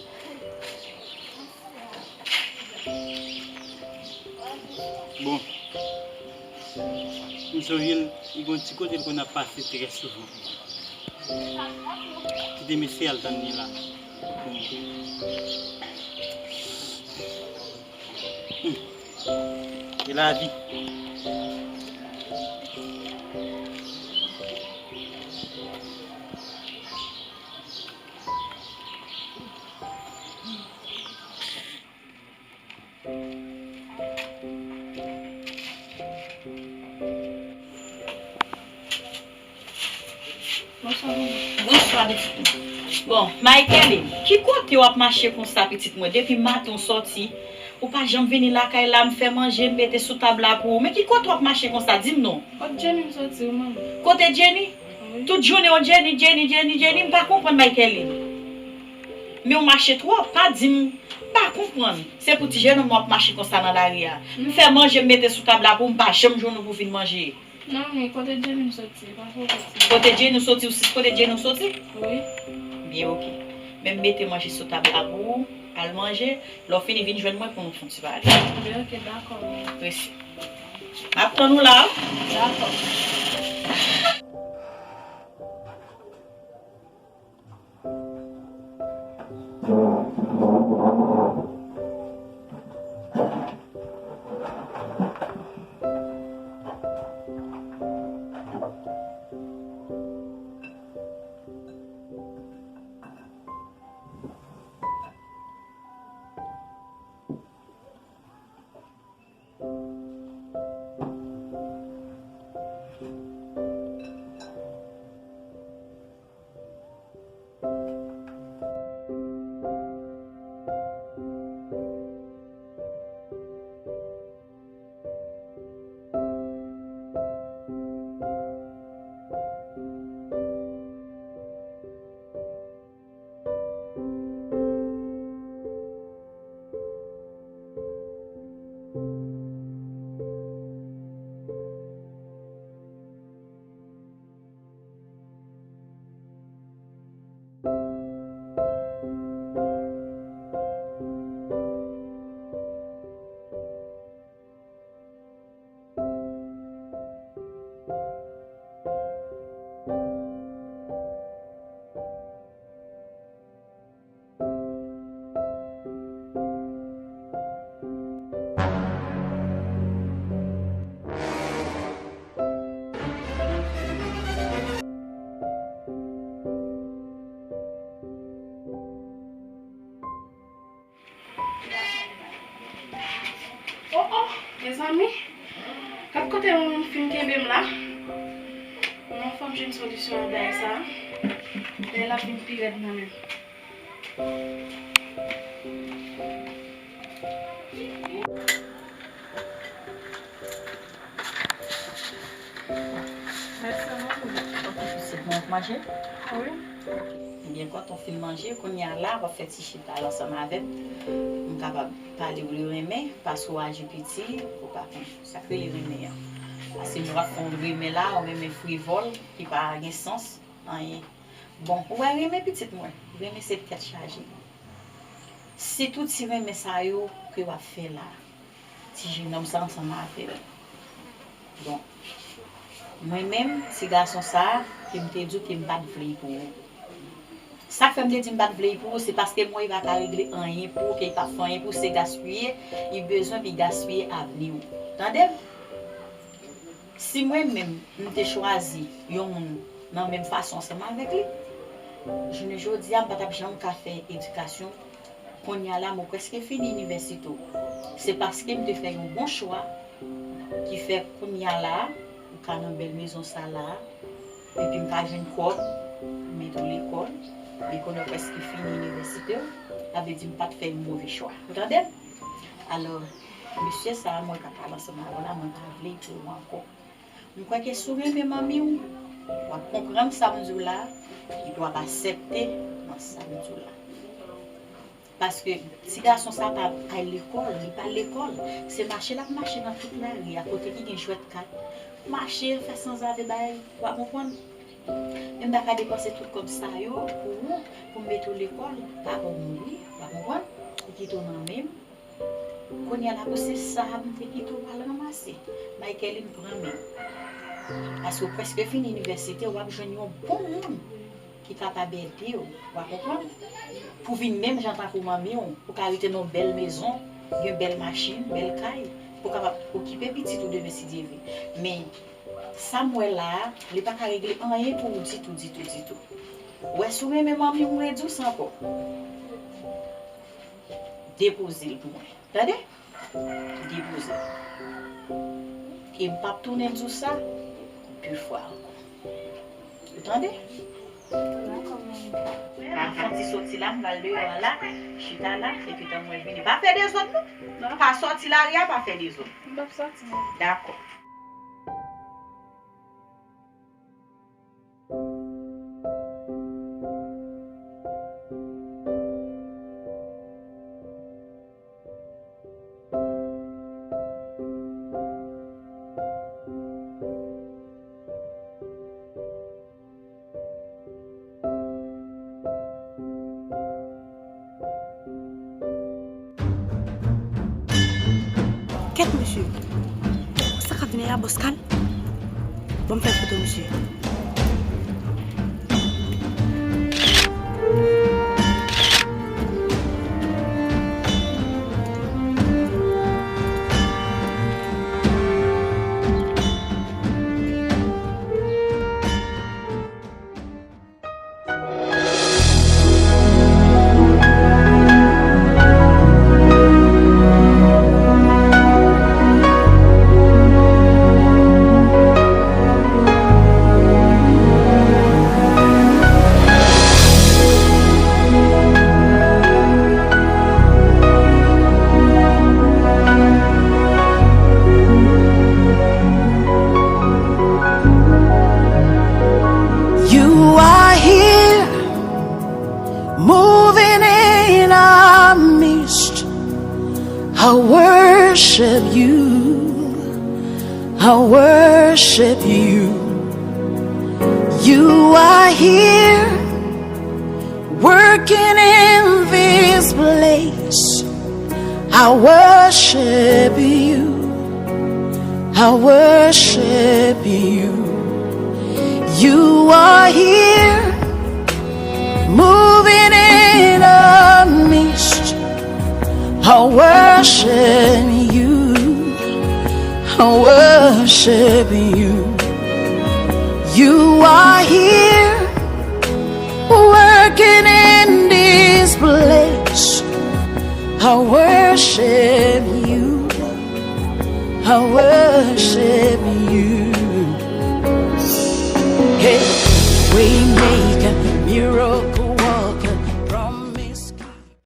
Bon, m sonje l, li gon ti kote l konn ap pase trè souvan. Kite mesye al tann li la pou mwen. Hmm. Se lavi. Bonswa, manman. Bonswa, pitit mwen. Bon, Michaeline, ki kote w ap mache konsa, pitit mwen? Depi maten w sòti, ou pa janm vini lakay la, m fè manje, m mete sou tab la pou ou. Men ki kote w ap mache konsa? Di m non. Kot Jenny m sòti, wi, manman. Kote Jenny? Wi. Tout jounen w Jenny, Jenny, Jenny, Jenny, m pa konprann, Michaeline. Men w mache twòp, pa di m, m pa konprann. Se pou ti jennonm w ap mache konsa nan lari a. M fè manje, m mete sou tab la pou ou, m pa janm jwenn ou pou vin manje. Non, men kote Jenny m soti, pa kote ti. Kote Jenny w soti, ou si kote Jenny w soti? Wi. Byen, oke. Men m mete manje sou tab la pou ou, al manje. Lè w fini, vin jwenn mwen pou nou fè yon ti pale. Byen, oke, dakò, men. Prese. M ap tann ou la, wi. Dakò. Oh, oh, mezanmi. Gad kote yon moun fin kenbe m la. Bon, fò m jwenn solisyon a bagay sa. Lè l ap vin pi rèd nan men m. Mèsi, manmi. Ok, pitit mwen, w ap manje? Wi. Ebyen, kòm w fin manje, kounye a la, w ap fè ti chita l ansanm avè m. M kapab pale w li renmen, paske w aji piti, ou pa konn sa k rele renmen an. Paske nou ap fè yon renmen la, yon renmen frivòl, ki pa gen sans, anyen. Bon, ou wè renmen pitit mwen, renmen se tèt chaje. Sitou ti renmen sa yo ke w ap fè la. Ti jennonm sa ansanm avè l. Bon, mwen menm, ti gason sa a, ke m te di w ke m pa t vle pou ou. Sa k fè m te di m pa t vle l pou ou, se paske m wè li pa ka regle anyen pou ou, ke li p ap fè anyen pou ou, se gaspiye li bezwen, pi gaspiye avni w. Tande m? Si mwen menm, m te chwazi yon moun nan menm fason ansanm avèk li, jounen jodi a, m pa t ap janm ka fè edikasyon. Kounye a la, mwen prèske fini inivèsite w. Se paske m te fè yon bon chwa ki fè kounye a la, ou ka nan bèl mezon sa la, epi m ka jwenn kòb, m mete w lekòl, men kounye a w prèske fini inivèsite w, sa vle di m pa t fè yon move chwa. Ou tande m? Alò, mesye sa a, mwen ka pale ansanm avè w la, mwen pa vle l pou ou ankò. M kwè ke si w renmen manmi w, w ap konprann sa m di w la, epi w ap aksepte nan sa m di w la. Paske ti gason sa pa al lekòl, li pa al lekòl. Se mache l ap mache nan tout lari a, kote ki gen jwèt kat. Mache, fè sanzave bay, w a konprann? Men m pa ka depanse tout kòb sa yo pou ou, pou m mete w lekòl, pa ba w mouri, w a konprann? Pou kite w nan men m. Kounye a la, pou se sa a m te kite w al ranmase. Michaeline pran men m. Paske w prèske fini inivèsite, w ap jwenn yon bon moun ki kapab ede w, w a konprann? Pou vin menm jan tankou manmi w, pou ka rete nan yon bèl mezon, gen bèl machin, bèl kay, pou kapab okipe pitit ou demen si Dye vle. Men, sa m wè la a, li pa ka regle anyen pou ou ditou, ditou, ditou. Ou wè si w renmen manmi w, m redi w sa ankò. Depoze l pou mwen. Tande? Depoze l. E m p ap tounen di w sa de fwa ankò. Ou tande? Dakò, manmi. M ap fè yon ti soti la, m pral deyò a la, chita la, epi tann mwen vini. Pa fè dezòd non. Non. Pa sòti lari a, pa fè dezòd. M p ap sòti, manmi. Dakò. Kèt mesye. Sa k ap vini a, bòs Kal? Ban m fè foto misye. You are here, moving in our midst. I worship you. I worship you. You are here, working in this place. I worship you. I worship you. You are here, moving in our midst. I worship you. I worship you. You are here, working in this place. I worship you. I worship you. Hey, way maker, miracle